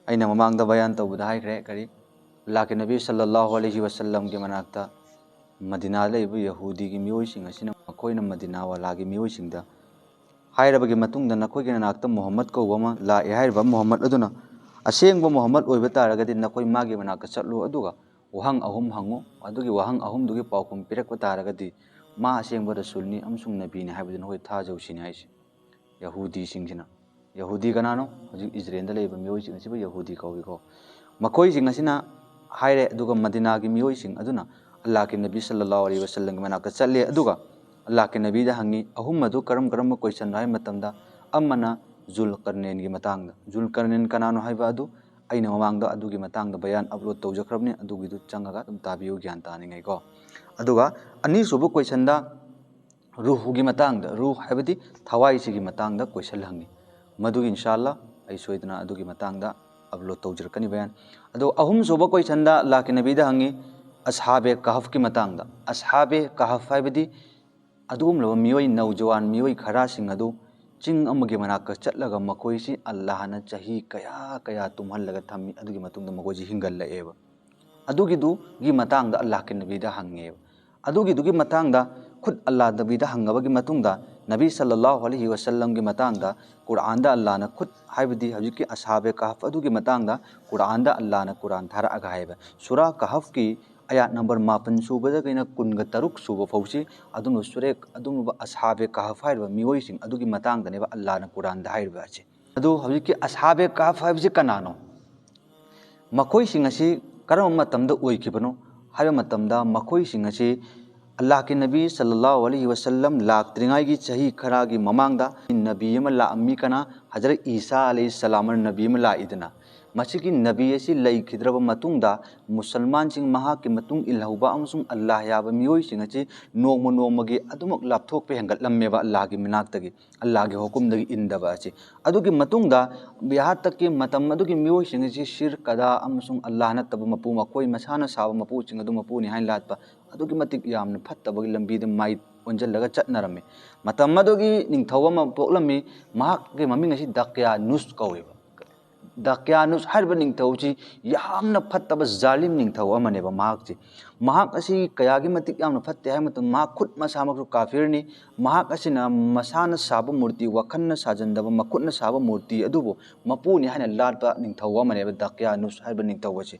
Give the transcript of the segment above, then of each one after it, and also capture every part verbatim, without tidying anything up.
ꯑꯩꯅ ꯃꯃꯥꯡꯗ ꯕꯌꯥꯟ ꯇꯧꯕꯗ ꯍꯥꯏꯈ꯭ꯔꯦ, ꯀꯔꯤ, ꯑꯜꯂꯥꯍꯀꯤ ꯅꯕꯤ ꯁꯜꯂꯜꯂꯥꯍꯨ ꯑꯂꯩꯍꯤ ꯋꯁꯜꯂꯝꯒꯤ ꯃꯅꯥꯛꯇ ꯃꯗꯤꯅꯥꯗ ꯂꯩꯕ ꯌꯍꯨꯗꯤꯒꯤ ꯃꯤꯑꯣꯏꯁꯤꯡ ꯑꯁꯤꯅ ꯃꯈꯣꯏꯅ ꯃꯗꯤꯅꯥ ꯋꯥꯂꯥꯒꯤ ꯃꯤꯑꯣꯏꯁꯤꯡꯗ ꯍꯥꯏꯔꯕꯒꯤ ꯃꯇꯨꯡꯗ, "ꯅꯈꯣꯏꯒꯤ ꯅꯅꯥꯛꯇ ꯃꯨꯍꯝꯃꯗ ꯀꯧꯕ ꯑꯃ ꯂꯥꯛꯑꯦ, ꯍꯥꯏꯔꯤꯕ ꯃꯨꯍꯝꯃꯗ ꯑꯗꯨꯅ ꯑꯁꯦꯡꯕ ꯃꯨꯍꯝꯃꯗ ꯑꯣꯏꯕ ꯇꯥꯔꯒꯗꯤ ꯅꯈꯣꯏ ꯃꯥꯒꯤ ꯃꯅꯥꯛꯇ ꯆꯠꯂꯨ, ꯑꯗꯨꯒ ꯋꯥꯍꯪ ꯑꯍꯨꯝ ꯍꯪꯉꯨ, ꯑꯗꯨꯒꯤ ꯋꯥꯍꯪ ꯑꯍꯨꯝꯗꯨꯒꯤ ꯄꯥꯎꯈꯨꯝ ꯄꯤꯔꯛꯄ ꯇꯥꯔꯒꯗꯤ ꯃꯥ ꯑꯁꯦꯡꯕ ꯔꯁꯨꯜꯅꯤ ꯑꯃꯁꯨꯡ ꯅꯕꯤꯅꯤ ꯍꯥꯏꯕꯗꯨ ꯅꯈꯣꯏ ꯊꯥꯖꯧ" ꯁꯤꯅꯤ ꯍꯥꯏꯁꯦ꯫ ꯌꯍꯨꯗꯤꯁꯤꯡꯁꯤꯅ, ꯌꯍꯨꯗꯤ ꯀꯅꯥꯅꯣ? ꯍꯧꯖꯤꯛ ꯏꯖꯔꯦꯜꯗ ꯂꯩꯔꯤꯕ ꯃꯤꯑꯣꯏꯁꯤꯡ ꯑꯁꯤꯕꯨ ꯌꯍꯨꯗꯤ ꯀꯧꯏꯀꯣ꯫ ꯃꯈꯣꯏꯁꯤꯡ ꯑꯁꯤꯅ ꯍꯥꯏꯔꯦ, ꯑꯗꯨꯒ ꯃꯗꯤꯅꯥꯒꯤ ꯃꯤꯑꯣꯏꯁꯤꯡ ꯑꯗꯨꯅ ꯑꯜꯂꯥꯍꯀꯤ ꯅꯕꯤ ꯁꯜꯂꯜꯂꯥꯍꯨ ꯑꯂꯩꯍꯤ ꯋꯁꯜꯂꯝꯒꯤ ꯃꯅꯥꯛꯇ ꯆꯠꯂꯦ, ꯑꯗꯨꯒ ꯑꯜꯂꯥꯍꯀꯤ ꯅꯕꯤꯗ ꯍꯪꯉꯤ, "ꯑꯍꯨꯝ ꯑꯗꯨ ꯀꯔꯝ ꯀꯔꯝꯕ ꯀꯣꯏꯁꯟꯅꯣ?" ꯍꯥꯏꯕ ꯃꯇꯝꯗ, ꯑꯃꯅ ꯖꯨꯜ ꯀꯔꯅꯦꯟꯒꯤ ꯃꯇꯥꯡꯗ, ꯖꯨꯜ ꯀꯔꯅꯦꯟ ꯀꯅꯥꯅꯣ ꯍꯥꯏꯕ ꯑꯗꯨ ꯑꯩꯅ ꯃꯃꯥꯡꯗ ꯑꯗꯨꯒꯤ ꯃꯇꯥꯡꯗ ꯕꯌꯥꯟ ꯑꯞꯂꯣꯗ ꯇꯧꯖꯈ꯭ꯔꯕꯅꯤ, ꯑꯗꯨꯒꯤꯗꯨ ꯆꯪꯉꯒ ꯑꯗꯨꯝ ꯇꯥꯕꯤꯌꯨ, ꯒ꯭ꯌꯥꯟ ꯇꯥꯅꯤꯡꯉꯥꯏꯀꯣ꯫ ꯑꯗꯨꯒ ꯑꯅꯤꯁꯨꯕ ꯀꯣꯏꯁꯟꯗ ꯔꯨꯍꯒꯤ ꯃꯇꯥꯡꯗ, ꯔꯨꯍ ꯍꯥꯏꯕꯗꯤ ꯊꯋꯥꯏꯁꯤꯒꯤ ꯃꯇꯥꯡꯗ ꯀꯣꯏꯁꯟ ꯍꯪꯉꯤ꯫ ꯃꯗꯨꯒꯤ ꯏꯟꯁꯥ ꯑꯜꯂꯥꯍ ꯑꯩ ꯁꯣꯏꯗꯅ ꯑꯗꯨꯒꯤ ꯃꯇꯥꯡꯗ ꯑꯞꯂꯣꯗ ꯇꯧꯖꯔꯛꯀꯅꯤ ꯕꯌꯥꯟ꯫ ꯑꯗꯣ ꯑꯍꯨꯝꯁꯨꯕ ꯀꯣꯏꯁꯟꯗ ꯑꯜꯂꯥꯍꯀꯤ ꯅꯕꯤꯗ ꯍꯪꯉꯤ ꯑꯁꯍꯥꯕꯦ ꯀꯍꯐꯀꯤ ꯃꯇꯥꯡꯗ꯫ ꯑꯁꯍꯥꯕꯦ ꯀꯍꯐ ꯍꯥꯏꯕꯗꯤ ꯑꯗꯨꯒꯨꯝꯂꯕ ꯃꯤꯑꯣꯏ, ꯅꯧꯖꯋꯥꯟ ꯃꯤꯑꯣꯏ ꯈꯔꯁꯤꯡ ꯑꯗꯨ ꯆꯤꯡ ꯑꯃꯒꯤ ꯃꯅꯥꯛꯇ ꯆꯠꯂꯒ ꯃꯈꯣꯏꯁꯤ ꯑꯜꯂꯥꯍꯅ ꯆꯍꯤ ꯀꯌꯥ ꯀꯌꯥ ꯇꯨꯝꯍꯜꯂꯒ ꯊꯝꯃꯤ, ꯑꯗꯨꯒꯤ ꯃꯇꯨꯡꯗ ꯃꯈꯣꯏꯁꯤ ꯍꯤꯡꯒꯠꯂꯛꯑꯦꯕ꯫ ꯑꯗꯨꯒꯤꯗꯨꯒꯤ ꯃꯇꯥꯡꯗ ꯑꯜꯂꯥꯍꯀꯤ ꯅꯕꯤꯗ ꯍꯪꯉꯦꯕ꯫ ꯑꯗꯨꯒꯤꯗꯨꯒꯤ ꯃꯇꯥꯡꯗ ꯈꯨꯠ ꯑꯜꯂꯥꯍ ꯅꯕꯤꯗ ꯍꯪꯉꯕꯒꯤ ꯃꯇꯨꯡꯗ, ꯅꯕꯤ ꯁꯜꯂꯜꯂꯥꯍꯨ ꯑꯂꯩꯍꯤ ꯋꯁꯜꯂꯝꯒꯤ ꯃꯇꯥꯡꯗ ꯀꯨꯔꯥꯟꯗ ꯑꯜꯂꯥꯍꯅ ꯈꯨꯠ, ꯍꯥꯏꯕꯗꯤ ꯍꯧꯖꯤꯛꯀꯤ ꯑꯁꯍꯥꯕꯦ ꯀꯍꯐ ꯑꯗꯨꯒꯤ ꯃꯇꯥꯡꯗ ꯀꯨꯔꯥꯟꯗ ꯑꯜꯂꯥꯍꯅ ꯀꯨꯔꯥꯟ ꯊꯥꯔꯛꯑꯒ ꯍꯥꯏꯕ, ꯁꯨꯔꯥ ꯀꯍꯐꯀꯤ ꯑꯌꯥꯠ ꯅꯝꯕꯔ ꯃꯥꯄꯟ ꯁꯨꯕꯗꯒꯤꯅ ꯀꯨꯟꯒ ꯇꯔꯨꯛ ꯁꯨꯕ ꯐꯥꯎꯁꯤ ꯑꯗꯨꯝꯕ ꯁꯨꯔꯦ, ꯑꯗꯨꯝꯕ ꯑꯁꯍꯥꯕꯦ ꯀꯍꯐ ꯍꯥꯏꯔꯤꯕ ꯃꯤꯑꯣꯏꯁꯤꯡ ꯑꯗꯨꯒꯤ ꯃꯇꯥꯡꯗꯅꯦꯕ ꯑꯜꯂꯥꯍꯅ ꯀꯨꯔꯥꯟꯗ ꯍꯥꯏꯔꯤꯕ ꯑꯁꯤ꯫ ꯑꯗꯨ ꯍꯧꯖꯤꯛꯀꯤ ꯑꯁꯍꯥꯕꯦ ꯀꯍꯐ ꯍꯥꯏꯕꯁꯤ ꯀꯅꯥꯅꯣ? ꯃꯈꯣꯏꯁꯤꯡ ꯑꯁꯤ ꯀꯔꯝꯕ ꯃꯇꯝꯗ ꯑꯣꯏꯈꯤꯕꯅꯣ ꯍꯥꯏꯕ ꯃꯇꯝꯗ, ꯃꯈꯣꯏꯁꯤꯡ ꯑꯁꯤ ꯑꯜꯂꯥꯍꯀꯤ ꯅꯕꯤ ꯁꯜꯂꯜꯂꯥꯍꯨ ꯑꯂꯩꯍꯤ ꯋꯁꯜꯂꯝ ꯂꯥꯛꯇ꯭ꯔꯤꯉꯩꯒꯤ ꯆꯍꯤ ꯈꯔꯒꯤ ꯃꯃꯥꯡꯗ ꯅꯕꯤ ꯑꯃ ꯂꯥꯛꯑꯝꯃꯤ꯫ ꯀꯅꯥ? ꯍꯖꯔꯠ ꯏꯁꯥ ꯑꯂꯩꯍꯤ ꯁꯂꯥꯝ ꯑꯅ ꯅꯕꯤ ꯑꯃ ꯂꯥꯛꯏꯗꯅ꯫ ꯃꯁꯤꯒꯤ ꯅꯕꯤ ꯑꯁꯤ ꯂꯩꯈꯤꯗ꯭ꯔꯕ ꯃꯇꯨꯡꯗ, ꯃꯨꯁꯜꯃꯥꯟꯁꯤꯡ, ꯃꯍꯥꯛꯀꯤ ꯃꯇꯨꯡ ꯏꯜꯍꯧꯕ ꯑꯃꯁꯨꯡ ꯑꯜꯂꯥꯍ ꯌꯥꯕ ꯃꯤꯑꯣꯏꯁꯤꯡ ꯑꯁꯤ ꯅꯣꯡꯃ ꯅꯣꯡꯃꯒꯤ ꯑꯗꯨꯃꯛ ꯂꯥꯞꯊꯣꯛꯄ ꯍꯦꯟꯒꯠꯂꯝꯃꯦꯕ ꯑꯜꯂꯥꯍꯒꯤ ꯃꯅꯥꯛꯇꯒꯤ, ꯑꯜꯂꯥꯍꯒꯤ ꯍꯨꯀꯨꯝꯗꯒꯤ ꯏꯟꯗꯕ ꯑꯁꯤ꯫ ꯑꯗꯨꯒꯤ ꯃꯇꯨꯡꯗ ꯌꯍꯥ ꯇꯛꯀꯤ ꯃꯇꯝ ꯑꯗꯨꯒꯤ ꯃꯤꯑꯣꯏꯁꯤꯡ ꯑꯁꯤ ꯁꯤꯔ, ꯀꯗꯥ ꯑꯃꯁꯨꯡ ꯑꯜꯂꯥꯍ ꯅꯠꯇꯕ ꯃꯄꯨ, ꯃꯈꯣꯏ ꯃꯁꯥꯅ ꯁꯥꯕ ꯃꯄꯨꯁꯤꯡ ꯑꯗꯨ ꯃꯄꯨꯅꯤ ꯍꯥꯏꯅ ꯂꯥꯠꯄ, ꯑꯗꯨꯛꯀꯤ ꯃꯇꯤꯛ ꯌꯥꯝꯅ ꯐꯠꯇꯕꯒꯤ ꯂꯝꯕꯤꯗ ꯃꯥꯏ ꯑꯣꯟꯁꯤꯜꯂꯒ ꯆꯠꯅꯔꯝꯃꯤ꯫ ꯃꯇꯝ ꯑꯗꯨꯒꯤ ꯅꯤꯡꯊꯧ ꯑꯃ ꯄꯣꯛꯂꯝꯃꯤ, ꯃꯍꯥꯛꯀꯤ ꯃꯃꯤꯡ ꯑꯁꯤ ꯗꯛꯌꯥꯅꯨꯁ ꯀꯧꯋꯦꯕ꯫ ꯗꯀ꯭ꯌꯥꯅꯨꯁ ꯍꯥꯏꯔꯤꯕ ꯅꯤꯡꯊꯧꯁꯤ ꯌꯥꯝꯅ ꯐꯠꯇꯕ ꯖꯥꯂꯤꯝ ꯅꯤꯡꯊꯧ ꯑꯃꯅꯦꯕ꯫ ꯃꯍꯥꯛꯁꯤ, ꯃꯍꯥꯛ ꯑꯁꯤ ꯀꯌꯥꯒꯤ ꯃꯇꯤꯛ ꯌꯥꯝꯅ ꯐꯠꯇꯦ ꯍꯥꯏꯕ ꯃꯇꯝꯗ, ꯃꯍꯥꯛ ꯈꯨꯠ ꯃꯁꯥꯃꯛꯁꯨ ꯀꯥꯐꯤꯔꯅꯤ꯫ ꯃꯍꯥꯛ ꯑꯁꯤꯅ ꯃꯁꯥꯅ ꯁꯥꯕ ꯃꯨꯔꯇꯤ, ꯋꯥꯈꯜꯅ ꯁꯥꯖꯟꯗꯕ, ꯃꯈꯨꯠꯅ ꯁꯥꯕ ꯃꯨꯔꯇꯤ ꯑꯗꯨꯕꯨ ꯃꯄꯨꯅꯤ ꯍꯥꯏꯅ ꯂꯥꯠꯄ ꯅꯤꯡꯊꯧ ꯑꯃꯅꯦꯕ ꯗꯀ꯭ꯌꯥꯅꯨꯁ ꯍꯥꯏꯕ ꯅꯤꯡꯊꯧ ꯑꯁꯤ꯫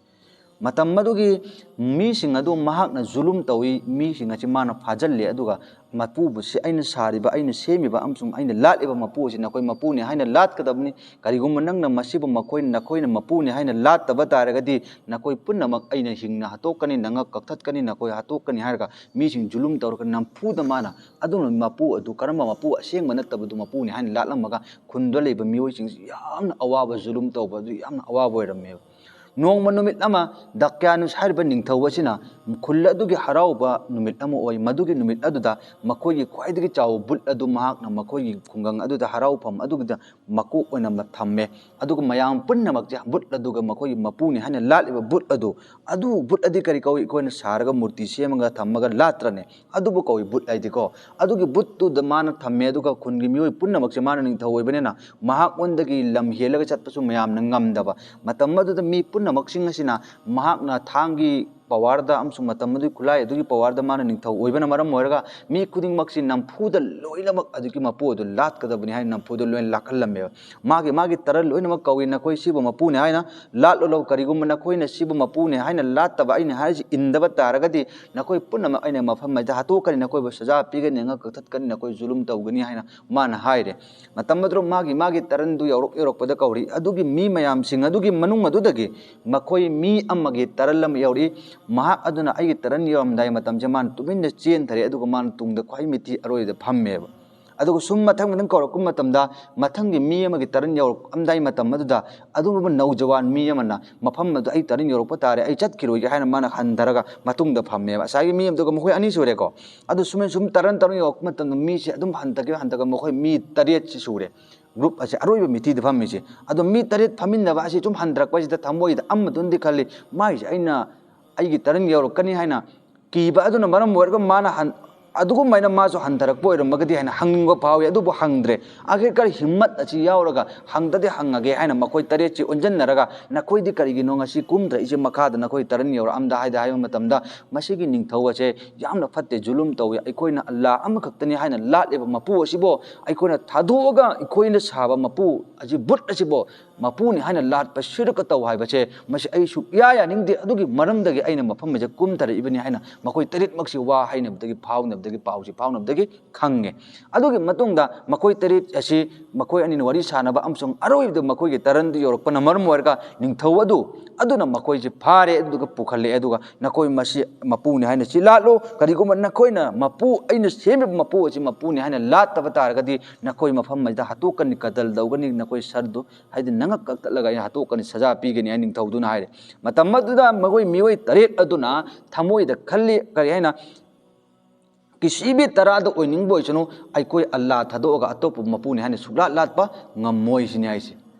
ꯃꯇꯝ ꯑꯗꯨꯒꯤ ꯃꯤꯁꯤꯡ ꯑꯗꯨ ꯃꯍꯥꯛꯅ ꯖꯨꯂꯨꯝ ꯇꯧꯏ, ꯃꯤꯁꯤꯡ ꯑꯁꯤ ꯃꯥꯅ ꯐꯥꯖꯤꯜꯂꯦ, ꯑꯗꯨꯒ ꯃꯄꯨꯕꯨꯁꯤ, "ꯑꯩꯅ ꯁꯥꯔꯤꯕ, ꯑꯩꯅ ꯁꯦꯝꯃꯤꯕ ꯑꯃꯁꯨꯡ ꯑꯩꯅ ꯂꯥꯠꯂꯤꯕ ꯃꯄꯨ ꯑꯁꯤ ꯅꯈꯣꯏ ꯃꯄꯨꯅꯤ ꯍꯥꯏꯅ ꯂꯥꯠꯀꯗꯕꯅꯤ꯫ ꯀꯔꯤꯒꯨꯝꯕ ꯅꯪꯅ ꯃꯁꯤꯕꯨ ꯃꯈꯣꯏ, ꯅꯈꯣꯏꯅ ꯃꯄꯨꯅꯤ ꯍꯥꯏꯅ ꯂꯥꯠꯇꯕ ꯇꯥꯔꯒꯗꯤ ꯅꯈꯣꯏ ꯄꯨꯝꯅꯃꯛ ꯑꯩꯅ ꯍꯤꯡꯅ ꯍꯥꯠꯇꯣꯛꯀꯅꯤ, ꯅꯉꯛ ꯀꯛꯊꯠꯀꯅꯤ, ꯅꯈꯣꯏ ꯍꯥꯠꯇꯣꯛꯀꯅꯤ" ꯍꯥꯏꯔꯒ ꯃꯤꯁꯤꯡ ꯖꯨꯂꯨꯝ ꯇꯧꯔꯒ ꯅꯝꯐꯨꯗ ꯃꯥꯅ ꯑꯗꯨꯝꯕ ꯃꯄꯨ ꯑꯗꯨ, ꯀꯔꯝꯕ ꯃꯄꯨ, ꯑꯁꯦꯡꯕ ꯅꯠꯇꯕꯗꯨ ꯃꯄꯨꯅꯤ ꯍꯥꯏꯅ ꯂꯥꯠꯂꯝꯃꯒ ꯈꯨꯟꯗ ꯂꯩꯕ ꯃꯤꯑꯣꯏꯁꯤꯡꯁꯤ ꯌꯥꯝꯅ ꯑꯋꯥꯕ ꯖꯨꯂꯨꯝ ꯇꯧꯕ ꯑꯗꯨ ꯌꯥꯝꯅ ꯑꯋꯥꯕ ꯑꯣꯏꯔꯝꯃꯦꯕ꯫ ꯅꯣꯡꯃ ꯅꯨꯃꯤꯠ ꯑꯃ ꯗꯀ꯭ꯌꯥꯅꯨꯁ ꯍꯥꯏꯔꯤꯕ ꯅꯤꯡꯊꯧ ꯑꯁꯤꯅ ꯈꯨꯜ ꯑꯗꯨꯒꯤ ꯍꯔꯥꯎꯕ ꯅꯨꯃꯤꯠ ꯑꯃ ꯑꯣꯏ꯫ ꯃꯗꯨꯒꯤ ꯅꯨꯃꯤꯠ ꯑꯗꯨꯗ ꯃꯈꯣꯏꯒꯤ ꯈ꯭ꯋꯥꯏꯗꯒꯤ ꯆꯥꯎꯕ ꯕꯨꯠ ꯑꯗꯨ ꯃꯍꯥꯛꯅ ꯃꯈꯣꯏꯒꯤ ꯈꯨꯡꯒꯪ ꯑꯗꯨꯗ, ꯍꯔꯥꯎꯐꯝ ꯑꯗꯨꯒꯤꯗ ꯃꯀꯣꯛ ꯑꯣꯏꯅ ꯊꯝꯃꯦ꯫ ꯑꯗꯨꯒ ꯃꯌꯥꯝ ꯄꯨꯝꯅꯃꯛꯁꯦ ꯕꯨꯠ ꯑꯗꯨꯒ ꯃꯈꯣꯏꯒꯤ ꯃꯄꯨꯅꯤ ꯍꯥꯏꯅ ꯂꯥꯠꯂꯤꯕ ꯕꯨꯠ ꯑꯗꯨ, ꯑꯗꯨ ꯕꯨꯠ ꯑꯗꯤ ꯀꯔꯤ ꯀꯧꯏ? ꯑꯩꯈꯣꯏꯅ ꯁꯥꯔꯒ ꯃꯨꯔꯇꯤ ꯁꯦꯝꯃꯒ ꯊꯝꯃꯒ ꯂꯥꯠꯇ꯭ꯔꯅꯦ? ꯑꯗꯨꯕꯨ ꯀꯧꯏ ꯕꯨꯠ ꯍꯥꯏꯗꯤꯀꯣ꯫ ꯑꯗꯨꯒꯤ ꯕꯨꯠꯇꯨꯗ ꯃꯥꯅ ꯊꯝꯃꯦ, ꯑꯗꯨꯒ ꯈꯨꯟꯒꯤ ꯃꯤꯑꯣꯏ ꯄꯨꯝꯅꯃꯛꯁꯦ, ꯃꯥꯅ ꯅꯤꯡꯊꯧ ꯑꯣꯏꯕꯅꯤꯅ ꯃꯍꯥꯛꯉꯣꯟꯗꯒꯤ ꯂꯝ ꯍꯦꯜꯂꯒ ꯆꯠꯄꯁꯨ ꯃꯌꯥꯝꯅ ꯉꯝꯗꯕ꯫ ꯃꯇꯝ ꯑꯗꯨꯗ ꯃꯤ ꯄꯨꯝꯅꯃꯛꯁꯤꯡ ꯑꯁꯤꯅ ꯃꯍꯥꯛꯅ ꯊꯥꯡꯒꯤ ꯄꯋꯥꯔꯗ ꯑꯃꯁꯨꯡ ꯃꯇꯝ ꯑꯗꯨꯒꯤ ꯈꯨꯠꯂꯥꯏ ꯑꯗꯨꯒꯤ ꯄꯋꯥꯔꯗ ꯃꯥꯅ ꯅꯤꯡꯊꯧ ꯑꯣꯏꯕꯅ ꯃꯔꯝ ꯑꯣꯏꯔꯒ ꯃꯤ ꯈꯨꯗꯤꯡꯃꯛꯁꯤ ꯅꯝꯐꯨꯗ ꯂꯣꯏꯅꯃꯛ ꯑꯗꯨꯒꯤ ꯃꯄꯨ ꯑꯗꯨ ꯂꯥꯠꯀꯗꯕꯅꯤ ꯍꯥꯏꯅ ꯅꯝꯐꯨꯗ ꯂꯣꯏꯅ ꯂꯥꯛꯍꯜꯂꯝꯃꯦꯕ꯫ ꯃꯥꯒꯤ, ꯃꯥꯒꯤ ꯇꯔꯟ ꯂꯣꯏꯅꯃꯛ ꯀꯧꯏ, "ꯅꯈꯣꯏ ꯁꯤꯕꯨ ꯃꯄꯨꯅꯤ ꯍꯥꯏꯅ ꯂꯥꯠꯂꯨ ꯂꯥꯎ꯫ ꯀꯔꯤꯒꯨꯝꯕ ꯅꯈꯣꯏꯅ ꯁꯤꯕꯨ ꯃꯄꯨꯅꯤ ꯍꯥꯏꯅ ꯂꯥꯠꯇꯕ, ꯑꯩꯅ ꯍꯥꯏꯔꯤꯁꯤ ꯏꯟꯗꯕ ꯇꯥꯔꯒꯗꯤ ꯅꯈꯣꯏ ꯄꯨꯝꯅꯃꯛ ꯑꯩꯅ ꯃꯐꯝ ꯑꯁꯤꯗ ꯍꯥꯠꯇꯣꯛꯀꯅꯤ, ꯅꯈꯣꯏꯕꯨ ꯁꯖꯥ ꯄꯤꯒꯅꯤ, ꯉꯛ ꯀꯛꯊꯠꯀꯅꯤ, ꯅꯈꯣꯏ ꯖꯨꯂꯨꯝ ꯇꯧꯒꯅꯤ" ꯍꯥꯏꯅ ꯃꯥꯅ ꯍꯥꯏꯔꯦ꯫ ꯃꯇꯝ ꯑꯗꯨꯗ ꯃꯥꯒꯤ, ꯃꯥꯒꯤ ꯇꯔꯟꯗꯨ ꯌꯧꯔꯛ, ꯌꯧꯔꯛꯄꯗ ꯀꯧꯔꯤ꯫ ꯑꯗꯨꯒꯤ ꯃꯤ ꯃꯌꯥꯝꯁꯤꯡ ꯑꯗꯨꯒꯤ ꯃꯅꯨꯡ ꯑꯗꯨꯗꯒꯤ ꯃꯈꯣꯏ ꯃꯤ ꯑꯃꯒꯤ ꯇꯔꯟ ꯑꯃ ꯌꯧꯔꯛꯏ꯫ ꯃꯍꯥꯛ ꯑꯗꯨꯅ ꯑꯩꯒꯤ ꯇꯔꯟ ꯌꯧꯔꯝꯗꯥꯏ ꯃꯇꯝꯁꯦ ꯃꯥꯅ ꯇꯨꯃꯤꯟꯅ ꯆꯦꯟꯊꯔꯦ, ꯑꯗꯨꯒ ꯃꯥꯅ ꯇꯨꯡꯗ ꯈ꯭ꯋꯥꯏ ꯃꯤꯊꯤ ꯑꯔꯣꯏꯗ ꯐꯝꯃꯦꯕ꯫ ꯑꯗꯨꯒ ꯁꯨꯝ ꯃꯊꯪ ꯃꯊꯪ ꯀꯧꯔꯛꯄ ꯃꯇꯝꯗ ꯃꯊꯪꯒꯤ ꯃꯤ ꯑꯃꯒꯤ ꯇꯔꯟ ꯌꯧꯔꯛꯑꯝꯗꯥꯏ ꯃꯇꯝ ꯑꯗꯨꯗ ꯑꯗꯨꯒꯨꯝꯕ ꯅꯧꯖꯋꯥꯟ ꯃꯤ ꯑꯃꯅ ꯃꯐꯝ ꯑꯗꯨ "ꯑꯩ ꯇꯔꯟ ꯌꯧꯔꯛꯄ ꯇꯥꯔꯦ, ꯑꯩ ꯆꯠꯈꯤꯔꯣꯏꯒꯦ" ꯍꯥꯏꯅ ꯃꯥꯅ ꯍꯟꯊꯔꯒ ꯃꯇꯨꯡꯗ ꯐꯝꯃꯦꯕ꯫ ꯉꯁꯥꯏꯒꯤ ꯃꯤ ꯑꯃꯗꯨꯒ ꯃꯈꯣꯏ ꯑꯅꯤ ꯁꯨꯔꯦꯀꯣ꯫ ꯑꯗꯨ ꯁꯨꯝ ꯁꯨꯝ ꯇꯔꯟ ꯇꯔꯟ ꯌꯧꯔꯛꯄ ꯃꯇꯝꯗ ꯃꯤꯁꯦ ꯑꯗꯨꯝ ꯍꯟꯊꯈꯤꯕ, ꯍꯟꯊꯈꯤꯕ, ꯃꯈꯣꯏ ꯃꯤ ꯇꯔꯦꯠꯁꯤ ꯁꯨꯔꯦ꯫ ꯒ꯭ꯔꯨꯞ ꯑꯁꯦ ꯑꯔꯣꯏꯕ ꯃꯤꯊꯤꯗ ꯐꯝꯃꯤꯁꯦ꯫ ꯑꯗꯣ ꯃꯤ ꯇꯔꯦꯠ ꯐꯝꯃꯤꯟꯅꯕ ꯑꯁꯤ ꯁꯨꯝ ꯍꯟꯊꯔꯛꯄꯁꯤꯗ ꯊꯃꯣꯏꯗ ꯑꯃꯗꯨꯅꯗꯤ ꯈꯜꯂꯤ, "ꯃꯥꯏꯁꯦ ꯑꯩꯅ, ꯑꯩꯒꯤ ꯇꯔꯟ ꯌꯧꯔꯛꯀꯅꯤ" ꯍꯥꯏꯅ ꯀꯤꯕ ꯑꯗꯨꯅ ꯃꯔꯝ ꯑꯣꯏꯔꯒ ꯃꯥꯅ ꯍꯟ-, ꯑꯗꯨꯒꯨꯝꯃꯥꯏꯅ ꯃꯥꯁꯨ ꯍꯟꯊꯔꯛꯄ ꯑꯣꯏꯔꯝꯃꯒꯗꯤ ꯍꯥꯏꯅ ꯍꯪꯅꯤꯡꯕ ꯐꯥꯎꯏ꯫ ꯑꯗꯨꯕꯨ ꯍꯪꯗ꯭ꯔꯦ꯫ ꯑꯥꯈꯤꯔꯀꯥꯔ ꯍꯤꯝꯃꯠ ꯑꯁꯤ ꯌꯥꯎꯔꯒ ꯍꯪꯗꯗꯤ ꯍꯪꯉꯒꯦ ꯍꯥꯏꯅ ꯃꯈꯣꯏ ꯇꯔꯦꯠꯁꯤ ꯑꯣꯟꯁꯤꯟꯅꯔꯒ, "ꯅꯈꯣꯏꯗꯤ ꯀꯔꯤꯒꯤꯅꯣ ꯉꯁꯤ ꯀꯨꯝꯗ꯭ꯔꯛꯏꯁꯦ ꯃꯈꯥꯗ? ꯅꯈꯣꯏ ꯇꯔꯟ ꯌꯧꯔꯛꯑꯝꯗ?" ꯍꯥꯏꯗ ꯍꯥꯏꯕ ꯃꯇꯝꯗ, "ꯃꯁꯤꯒꯤ ꯅꯤꯡꯊꯧ ꯑꯁꯦ ꯌꯥꯝꯅ ꯐꯠꯇꯦ, ꯖꯨꯂꯨꯝ ꯇꯧꯏ꯫ ꯑꯩꯈꯣꯏꯅ ꯑꯜꯂꯥ ꯑꯃꯈꯛꯇꯅꯤ ꯍꯥꯏꯅ ꯂꯥꯠꯂꯤꯕ ꯃꯄꯨ ꯑꯁꯤꯕꯨ ꯑꯩꯈꯣꯏꯅ ꯊꯥꯗꯣꯛꯑꯒ ꯑꯩꯈꯣꯏꯅ ꯁꯥꯕ ꯃꯄꯨ ꯑꯁꯤ, ꯕꯨꯠ ꯑꯁꯤꯕꯨ ꯃꯄꯨꯅꯤ ꯍꯥꯏꯅ ꯂꯥꯠꯄ, ꯁꯤꯔꯛꯀ ꯇꯧ ꯍꯥꯏꯕꯁꯦ, ꯃꯁꯤ ꯑꯩ ꯁꯨꯛꯌꯥ ꯌꯥꯅꯤꯡꯗꯦ꯫ ꯑꯗꯨꯒꯤ ꯃꯔꯝꯗꯒꯤ ꯑꯩꯅ ꯃꯐꯝ ꯑꯁꯤꯗ ꯀꯨꯝꯊꯔꯛꯏꯕꯅꯤ" ꯍꯥꯏꯅ ꯃꯈꯣꯏ ꯇꯔꯦꯠꯃꯛꯁꯤ ꯋꯥ ꯍꯥꯏꯅꯕꯗꯒꯤ, ꯐꯥꯎꯅꯕꯗꯒꯤ, ꯄꯥꯎꯁꯤ ꯐꯥꯎꯅꯕꯗꯒꯤ ꯈꯪꯉꯦ꯫ ꯑꯗꯨꯒꯤ ꯃꯇꯨꯡꯗ ꯃꯈꯣꯏ ꯇꯔꯦꯠ ꯑꯁꯤ ꯃꯈꯣꯏ ꯑꯅꯤꯅ ꯋꯥꯔꯤ ꯁꯥꯟꯅꯕ ꯑꯃꯁꯨꯡ ꯑꯔꯣꯏꯕꯗ ꯃꯈꯣꯏꯒꯤ ꯇꯔꯟꯗꯨ ꯌꯧꯔꯛꯄꯅ ꯃꯔꯝ ꯑꯣꯏꯔꯒ, ꯅꯤꯡꯊꯧ ꯑꯗꯨ, ꯑꯗꯨꯅ ꯃꯈꯣꯏꯁꯤ ꯐꯥꯔꯦ, ꯑꯗꯨꯒ ꯄꯨꯈꯠꯂꯛꯑꯦ꯫ ꯑꯗꯨꯒ, "ꯅꯈꯣꯏ ꯃꯁꯤ ꯃꯄꯨꯅꯤ ꯍꯥꯏꯅ ꯁꯤ ꯂꯥꯠꯂꯨ꯫ ꯀꯔꯤꯒꯨꯝꯕ ꯅꯈꯣꯏꯅ ꯃꯄꯨ, ꯑꯩꯅ ꯁꯦꯝꯃꯤꯕ ꯃꯄꯨ ꯑꯁꯤ ꯃꯄꯨꯅꯤ ꯍꯥꯏꯅ ꯂꯥꯠꯇꯕ ꯇꯥꯔꯒꯗꯤ, ꯅꯈꯣꯏ ꯃꯐꯝ ꯑꯁꯤꯗ ꯍꯥꯠꯇꯣꯛꯀꯅꯤ, ꯀꯇꯜ ꯇꯧꯒꯅꯤ, ꯅꯈꯣꯏ ꯁꯔꯗꯨ, ꯍꯥꯏꯗꯤ ꯅꯉꯛ ꯀꯛꯊꯠꯂꯒ ꯑꯩꯅ ꯍꯥꯠꯇꯣꯛꯀꯅꯤ, ꯁꯖꯥ ꯄꯤꯒꯅꯤ" ꯍꯥꯏꯅ ꯅꯤꯡꯊꯧꯗꯨꯅ ꯍꯥꯏꯔꯦ꯫ ꯃꯇꯝ ꯑꯗꯨꯗ ꯃꯈꯣꯏ ꯃꯤꯑꯣꯏ ꯇꯔꯦꯠ ꯑꯗꯨꯅ ꯊꯃꯣꯏꯗ ꯈꯜꯂꯤ, ꯀꯔꯤ ꯍꯥꯏꯅ, "ꯀꯤꯁꯤ ꯚꯤ ꯇꯔꯥꯗ ꯑꯣꯏꯅꯤꯡꯕ ꯑꯣꯏꯁꯅꯨ, ꯑꯩꯈꯣꯏ ꯑꯜꯂꯥ ꯊꯥꯗꯣꯛꯑꯒ ꯑꯇꯣꯞꯄ ꯃꯄꯨꯅꯤ ꯍꯥꯏꯅ ꯁꯨꯛꯂꯥꯠ ꯂꯥꯠꯄ ꯉꯝꯃꯣꯏ" ꯁꯤꯅꯤ ꯍꯥꯏꯁꯦ꯫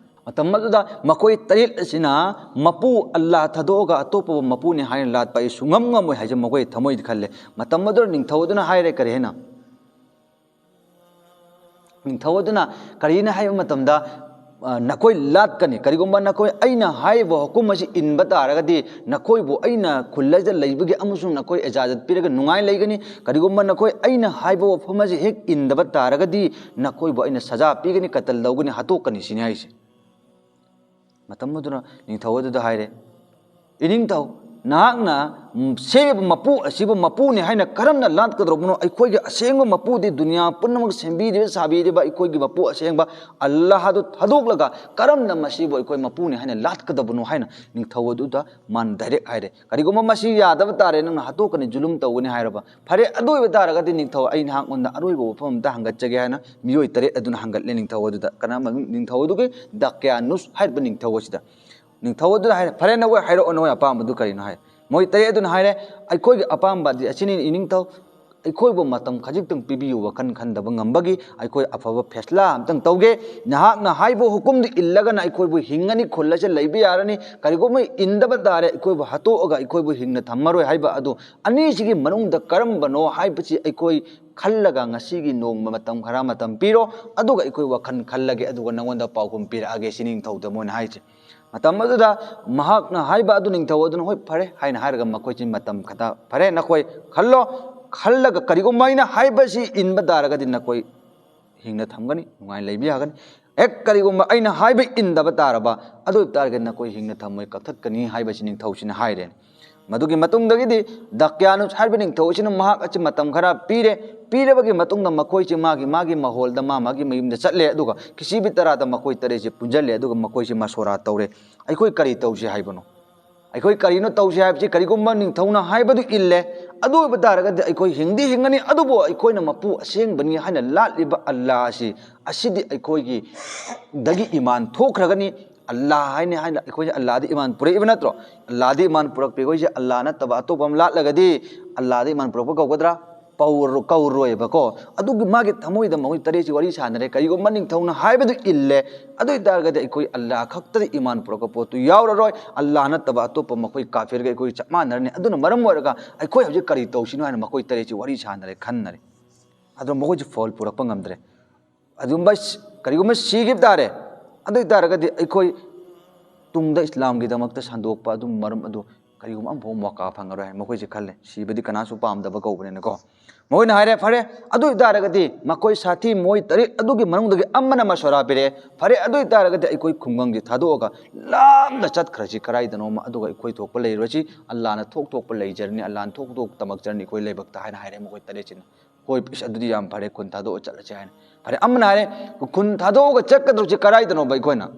ꯃꯇꯝ ꯑꯗꯨꯗ ꯃꯈꯣꯏ ꯇꯔꯦꯠ ꯑꯁꯤꯅ ꯃꯄꯨ ꯑꯜꯂꯥ ꯊꯥꯗꯣꯛꯑꯒ ꯑꯇꯣꯞꯄ ꯃꯄꯨꯅꯤ ꯍꯥꯏꯅ ꯂꯥꯠꯄ ꯑꯩ ꯁꯨꯡꯉꯝ ꯉꯝꯃꯣꯏ ꯍꯥꯏꯁꯦ ꯃꯈꯣꯏ ꯊꯃꯣꯏꯗ ꯈꯜꯂꯦ꯫ ꯃꯇꯝ ꯑꯗꯨꯗ ꯅꯤꯡꯊꯧ ꯑꯗꯨꯅ ꯍꯥꯏꯔꯦ, ꯀꯔꯤ ꯍꯥꯏꯅ? ꯅꯤꯡꯊꯧ ꯑꯗꯨꯅ ꯀꯔꯤꯅ ꯍꯥꯏꯕ ꯃꯇꯝꯗ, ꯑ, "ꯅꯈꯣꯏ ꯂꯥꯠꯀꯅꯤ꯫ ꯀꯔꯤꯒꯨꯝꯕ ꯅꯈꯣꯏ ꯑꯩꯅ ꯍꯥꯏꯔꯤꯕ ꯍꯨꯀꯨꯝ ꯑꯁꯤ ꯏꯟꯕ ꯇꯥꯔꯒꯗꯤ, ꯅꯈꯣꯏꯕꯨ ꯑꯩꯅ ꯈꯨꯜ ꯑꯁꯤꯗ ꯂꯩꯕꯒꯤ ꯑꯃꯁꯨꯡ ꯅꯈꯣꯏ ꯏꯖꯥꯖꯠ ꯄꯤꯔꯒ ꯅꯨꯡꯉꯥꯏ ꯂꯩꯒꯅꯤ꯫ ꯀꯔꯤꯒꯨꯝꯕ ꯅꯈꯣꯏ ꯑꯩꯅ ꯍꯥꯏꯕ ꯋꯥꯐꯝ ꯑꯁꯤ ꯍꯦꯛ ꯏꯟꯗꯕ ꯇꯥꯔꯒꯗꯤ, ꯅꯈꯣꯏꯕꯨ ꯑꯩꯅ ꯁꯖꯥ ꯄꯤꯒꯅꯤ, ꯀꯇꯜ ꯇꯧꯒꯅꯤ, ꯍꯥꯠꯇꯣꯛꯀꯅꯤ" ꯁꯤꯅꯤ ꯍꯥꯏꯁꯦ꯫ ꯃꯇꯝ ꯑꯗꯨꯅ ꯅꯤꯡꯊꯧ ꯑꯗꯨꯗ ꯍꯥꯏꯔꯦ, "ꯏꯅꯤꯡꯊꯧ, ꯅꯍꯥꯛꯅ, ꯎꯝ, ꯁꯦꯝꯃꯤꯕ ꯃꯄꯨ ꯑꯁꯤꯕꯨ ꯃꯄꯨꯅꯤ ꯍꯥꯏꯅ ꯀꯔꯝꯅ ꯂꯥꯠꯀꯗꯧꯔꯕꯅꯣ? ꯑꯩꯈꯣꯏꯒꯤ ꯑꯁꯦꯡꯕ ꯃꯄꯨꯗꯤ ꯗꯨꯅꯤꯌꯥ ꯄꯨꯝꯅꯃꯛ ꯁꯦꯝꯕꯤꯔꯤꯕ, ꯁꯥꯕꯤꯔꯤꯕ ꯑꯩꯈꯣꯏꯒꯤ ꯃꯄꯨ ꯑꯁꯦꯡꯕ ꯑꯜꯂꯥꯍꯗꯨ ꯊꯥꯗꯣꯛꯂꯒ ꯀꯔꯝꯅ ꯃꯁꯤꯕꯨ ꯑꯩꯈꯣꯏ ꯃꯄꯨꯅꯤ ꯍꯥꯏꯅ ꯂꯥꯠꯀꯗꯕꯅꯣ?" ꯍꯥꯏꯅ ꯅꯤꯡꯊꯧ ꯑꯗꯨꯗ ꯃꯥꯅ ꯗꯥꯏꯔꯦꯛ ꯍꯥꯏꯔꯦ꯫ "ꯀꯔꯤꯒꯨꯝꯕ ꯃꯁꯤ ꯌꯥꯗꯕ ꯇꯥꯔꯦ, ꯅꯪꯅ ꯍꯥꯠꯇꯣꯛꯀꯅꯤ, ꯖꯨꯂꯨꯝ ꯇꯧꯒꯅꯤ" ꯍꯥꯏꯔꯕ, ꯐꯔꯦ, ꯑꯗꯨ ꯑꯣꯏꯕ ꯇꯥꯔꯒꯗꯤ ꯅꯤꯡꯊꯧ, ꯑꯩ ꯅꯍꯥꯛꯉꯣꯟꯗ ꯑꯔꯣꯏꯕ ꯋꯥꯐꯝ ꯑꯝꯇ ꯍꯪꯒꯠꯆꯒꯦ ꯍꯥꯏꯅ ꯃꯤꯑꯣꯏ ꯇꯔꯦꯠ ꯑꯗꯨꯅ ꯍꯪꯒꯠꯂꯦ ꯅꯤꯡꯊꯧ ꯑꯗꯨꯗ꯫ ꯀꯅꯥ? ꯅꯤꯡꯊꯧ ꯑꯗꯨꯒꯤ ꯗꯛꯌꯥꯅꯨꯁ ꯍꯥꯏꯔꯤꯕ ꯅꯤꯡꯊꯧ ꯑꯁꯤꯗ꯫ ꯅꯤꯡꯊꯧ ꯑꯗꯨꯅ ꯍꯥꯏꯔꯦ, "ꯐꯔꯦ, ꯅꯈꯣꯏ ꯍꯥꯏꯔꯛꯑꯣ, ꯅꯈꯣꯏ ꯑꯄꯥꯝꯕꯗꯨ ꯀꯔꯤꯅꯣ?" ꯍꯥꯏ꯫ ꯃꯣꯏ ꯇꯔꯦꯠ ꯑꯗꯨꯅ ꯍꯥꯏꯔꯦ, "ꯑꯩꯈꯣꯏꯒꯤ ꯑꯄꯥꯝꯕꯗꯤ ꯑꯁꯤꯅꯤ, ꯏꯅꯤꯡꯊꯧ, ꯑꯩꯈꯣꯏꯕꯨ ꯃꯇꯝ ꯈꯖꯤꯛꯇꯪ ꯄꯤꯕꯤꯌꯨ, ꯋꯥꯈꯜ ꯈꯟꯗꯕ ꯉꯝꯕꯒꯤ꯫ ꯑꯩꯈꯣꯏ ꯑꯐꯕ ꯐꯦꯁꯂꯥ ꯑꯝꯇꯪ ꯇꯧꯒꯦ꯫ ꯅꯍꯥꯛꯅ ꯍꯥꯏꯕ ꯍꯨꯀꯨꯝꯗꯨ ꯏꯜꯂꯒꯅ ꯑꯩꯈꯣꯏꯕꯨ ꯍꯤꯡꯒꯅꯤ, ꯈꯨꯜ ꯑꯁꯤ ꯂꯩꯕ ꯌꯥꯔꯅꯤ꯫ ꯀꯔꯤꯒꯨꯝꯕ ꯏꯟꯗꯕ ꯇꯥꯔꯦ, ꯑꯩꯈꯣꯏꯕꯨ ꯍꯥꯠꯇꯣꯛꯑꯒ ꯑꯩꯈꯣꯏꯕꯨ ꯍꯤꯡꯅ ꯊꯝꯃꯔꯣꯏ ꯍꯥꯏꯕ ꯑꯗꯨ, ꯑꯅꯤꯁꯤꯒꯤ ꯃꯅꯨꯡꯗ ꯀꯔꯝꯕꯅꯣ ꯍꯥꯏꯕꯁꯤ ꯑꯩꯈꯣꯏ ꯈꯜꯂꯒ ꯉꯁꯤꯒꯤ ꯅꯣꯡꯃ ꯃꯇꯝ ꯈꯔ ꯃꯇꯝ ꯄꯤꯔꯣ, ꯑꯗꯨꯒ ꯑꯩꯈꯣꯏ ꯋꯥꯈꯜ ꯈꯜꯂꯒꯦ, ꯑꯗꯨꯒ ꯅꯉꯣꯟꯗ ꯄꯥꯎꯈꯨꯝ ꯄꯤꯔꯛꯑꯒꯦ ꯁꯤꯅꯤ ꯅꯤꯡꯊꯧꯗ ꯃꯣꯏꯅ ꯍꯥꯏꯁꯦ꯫ ꯃꯇꯝ ꯑꯗꯨꯗ ꯃꯍꯥꯛꯅ ꯍꯥꯏꯕ ꯑꯗꯨ ꯅꯤꯡꯊꯧ ꯑꯗꯨꯅ "ꯍꯣꯏ, ꯐꯔꯦ" ꯍꯥꯏꯅ ꯍꯥꯏꯔꯒ ꯃꯈꯣꯏꯁꯤ ꯃꯇꯝ ꯈꯛꯇ "ꯐꯔꯦ, ꯅꯈꯣꯏ ꯈꯜꯂꯣ, ꯈꯜꯂꯒ ꯀꯔꯤꯒꯨꯝꯕ ꯑꯩꯅ ꯍꯥꯏꯕꯁꯤ ꯏꯟꯕ ꯇꯥꯔꯒꯗꯤ ꯅꯈꯣꯏ ꯍꯤꯡꯅ ꯊꯝꯒꯅꯤ, ꯅꯨꯡꯉꯥꯏꯅ ꯂꯩꯕ ꯌꯥꯒꯅꯤ꯫ ꯍꯦꯛ ꯀꯔꯤꯒꯨꯝꯕ ꯑꯩꯅ ꯍꯥꯏꯕ ꯏꯟꯗꯕ ꯇꯥꯔꯕ, ꯑꯗꯨ ꯑꯣꯏꯕ ꯇꯥꯔꯒꯗꯤ ꯅꯈꯣꯏ ꯍꯤꯡꯅ ꯊꯝꯃꯣꯏ, ꯀꯛꯊꯠꯀꯅꯤ" ꯍꯥꯏꯕꯁꯤ ꯅꯤꯡꯊꯧꯁꯤꯅ ꯍꯥꯏꯔꯦ꯫ ꯃꯗꯨꯒꯤ ꯃꯇꯨꯡꯗꯒꯤꯗꯤ ꯗꯛꯌꯥꯅꯨꯁ ꯍꯥꯏꯔꯤꯕ ꯅꯤꯡꯊꯧ ꯑꯁꯤꯅ ꯃꯍꯥꯛ ꯑꯁꯤ ꯃꯇꯝ ꯈꯔ ꯄꯤꯔꯦ꯫ ꯄꯤꯔꯕꯒꯤ ꯃꯇꯨꯡꯗ ꯃꯈꯣꯏꯁꯤ ꯃꯥꯒꯤ ꯃꯥꯒꯤ ꯃꯍꯣꯜꯗ, ꯃꯥ ꯃꯥꯒꯤ ꯃꯌꯨꯝꯗ ꯆꯠꯂꯦ꯫ ꯑꯗꯨꯒ ꯈꯤꯁꯤꯕꯤ ꯇꯔꯥꯗ ꯃꯈꯣꯏ ꯇꯔꯦꯠꯁꯤ ꯄꯨꯟꯁꯤꯜꯂꯦ꯫ ꯑꯗꯨꯒ ꯃꯈꯣꯏꯁꯤ ꯃꯁꯣꯔꯥ ꯇꯧꯔꯦ, "ꯑꯩꯈꯣꯏ ꯀꯔꯤ ꯇꯧꯁꯤ ꯍꯥꯏꯕꯅꯣ? ꯑꯩꯈꯣꯏ ꯀꯔꯤꯅꯣ ꯇꯧꯁꯤ ꯍꯥꯏꯕꯁꯤ?" ꯀꯔꯤꯒꯨꯝꯕ ꯅꯤꯡꯊꯧꯅ ꯍꯥꯏꯕꯗꯨ ꯏꯜꯂꯦ, ꯑꯗꯨ ꯑꯣꯏꯕ ꯇꯥꯔꯒꯗꯤ ꯑꯩꯈꯣꯏ ꯍꯤꯡꯗꯤ ꯍꯤꯡꯒꯅꯤ, ꯑꯗꯨꯕꯨ ꯑꯩꯈꯣꯏꯅ ꯃꯄꯨ ꯑꯁꯦꯡꯕꯅꯤ ꯍꯥꯏꯅ ꯂꯥꯠꯂꯤꯕ ꯑꯜꯂꯥ ꯑꯁꯤ, ꯑꯁꯤꯗꯤ ꯑꯩꯈꯣꯏꯒꯤ ꯗꯒꯤ ꯏꯃꯥꯟ ꯊꯣꯛꯈ꯭ꯔꯒꯅꯤ꯫ ꯑꯜꯂꯥ ꯍꯥꯏꯅꯤ ꯍꯥꯏꯅ ꯑꯩꯈꯣꯏꯅ ꯑꯜꯂꯥꯗ ꯏꯃꯥꯟ ꯄꯨꯔꯛꯏꯕ ꯅꯠꯇ꯭ꯔꯣ? ꯑꯜꯂꯥꯗ ꯏꯃꯥꯟ ꯄꯨꯔꯛꯄ ꯑꯩꯈꯣꯏꯁꯦ ꯑꯜꯂꯥ ꯅꯠꯇꯕ ꯑꯇꯣꯞꯄ ꯑꯃ ꯂꯥꯠꯂꯒꯗꯤ ꯑꯜꯂꯥꯗ ꯏꯃꯥꯟ ꯄꯨꯔꯛꯄ ꯀꯧꯒꯗ꯭ꯔꯥ? ꯄꯧꯔ-, ꯀꯧꯔꯣꯏꯕꯀꯣ꯫ ꯑꯗꯨꯒꯤ ꯃꯥꯒꯤ ꯊꯃꯣꯏꯗ ꯃꯈꯣꯏ ꯇꯔꯦꯠꯁꯤ ꯋꯥꯔꯤ ꯁꯥꯟꯅꯔꯦ꯫ ꯀꯔꯤꯒꯨꯝꯕ ꯅꯤꯡꯊꯧꯅ ꯍꯥꯏꯕꯗꯨ ꯏꯜꯂꯦ, ꯑꯗꯨ ꯑꯣꯏꯇꯥꯔꯒꯗꯤ ꯑꯩꯈꯣꯏ ꯑꯜꯂꯥ ꯈꯛꯇꯗ ꯏꯃꯥꯟ ꯄꯨꯔꯛꯄ ꯄꯣꯠꯇꯨ ꯌꯥꯎꯔꯔꯣꯏ꯫ ꯑꯜꯂꯥ ꯅꯠꯇꯕ ꯑꯇꯣꯞꯄ ꯃꯈꯣꯏ ꯀꯥꯐꯤꯔꯒ ꯑꯩꯈꯣꯏ ꯆꯞ ꯃꯥꯟꯅꯔꯅꯤ꯫ ꯑꯗꯨꯅ ꯃꯔꯝ ꯑꯣꯏꯔꯒ ꯑꯩꯈꯣꯏ ꯍꯧꯖꯤꯛ ꯀꯔꯤ ꯇꯧꯁꯤꯅꯣ ꯍꯥꯏꯅ ꯃꯈꯣꯏ ꯇꯔꯦꯠꯁꯤ ꯋꯥꯔꯤ ꯁꯥꯟꯅꯔꯦ, ꯈꯟꯅꯔꯦ꯫ ꯑꯗꯨꯅ ꯃꯈꯣꯏꯁꯨ ꯐꯣꯜ ꯄꯨꯔꯛꯄ ꯉꯝꯗ꯭ꯔꯦ꯫ ꯑꯗꯨꯒꯨꯝꯕ ꯁꯤ-, ꯀꯔꯤꯒꯨꯝꯕ ꯁꯤꯈꯤꯕ ꯇꯥꯔꯦ, ꯑꯗꯨ ꯑꯣꯏꯇꯥꯔꯒꯗꯤ ꯑꯩꯈꯣꯏ ꯇꯨꯡꯗ ꯏꯁꯂꯥꯝꯒꯤꯗꯃꯛꯇ ꯁꯟꯗꯣꯛꯄ ꯑꯗꯨꯝ ꯃꯔꯝ ꯑꯗꯨ ꯀꯔꯤꯒꯨꯝꯕ ꯑꯃꯐꯥꯎ ꯃꯣꯀꯥ ꯐꯪꯉꯔꯣꯏ ꯍꯥꯏ ꯃꯈꯣꯏꯁꯦ ꯈꯜꯂꯦ꯫ ꯁꯤꯕꯗꯤ ꯀꯅꯥꯁꯨ ꯄꯥꯝꯗꯕ ꯀꯧꯕꯅꯤꯅꯀꯣ꯫ ꯃꯈꯣꯏꯅ ꯍꯥꯏꯔꯦ, "ꯐꯔꯦ, ꯑꯗꯨ ꯑꯣꯏꯇꯥꯔꯒꯗꯤ ꯃꯈꯣꯏ ꯁꯥꯊꯤ ꯃꯣꯏ ꯇꯔꯦꯠ ꯑꯗꯨꯒꯤ ꯃꯅꯨꯡꯗꯒꯤ ꯑꯃꯅ ꯃꯁꯣꯔꯥ ꯄꯤꯔꯛꯑꯦ, ꯐꯔꯦ, ꯑꯗꯨ ꯑꯣꯏꯇꯥꯔꯒꯗꯤ ꯑꯩꯈꯣꯏ ꯈꯨꯡꯒꯪꯁꯤ ꯊꯥꯗꯣꯛꯑꯒ ꯂꯥꯞꯅ ꯆꯠꯈ꯭ꯔꯁꯤ, ꯀꯗꯥꯏꯗꯅꯣꯃ, ꯑꯗꯨꯒ ꯑꯩꯈꯣꯏ ꯊꯣꯛꯄ ꯂꯩꯔꯨꯔꯁꯤ, ꯑꯜꯂꯥꯅ ꯊꯣꯛ ꯊꯣꯛꯄ ꯂꯩꯖꯔꯅꯤ, ꯑꯜꯂꯥꯅ ꯊꯣꯛ ꯊꯣꯛ ꯇꯝꯃꯛꯆꯔꯅꯤ ꯑꯩꯈꯣꯏ ꯂꯥꯏꯕꯛꯇ" ꯍꯥꯏꯅ ꯍꯥꯏꯔꯦ ꯃꯈꯣꯏ ꯇꯔꯦꯠꯁꯤꯅ꯫ "ꯍꯣꯏ, ꯏꯁ, ꯑꯗꯨꯗꯤ ꯌꯥꯝ ꯐꯔꯦ, ꯈꯨꯟ ꯊꯥꯗꯣꯛꯑ ꯆꯠꯂꯁꯤ" ꯍꯥꯏꯅ꯫ ꯐꯔꯦ, ꯑꯃꯅ ꯍꯥꯏꯔꯦ, "ꯈꯨꯟ ꯊꯥꯗꯣꯛꯑꯒ ꯆꯠꯀꯗꯧꯔꯤꯁꯤ ꯀꯗꯥꯏꯗꯅꯣꯕ ꯑꯩꯈꯣꯏꯅ?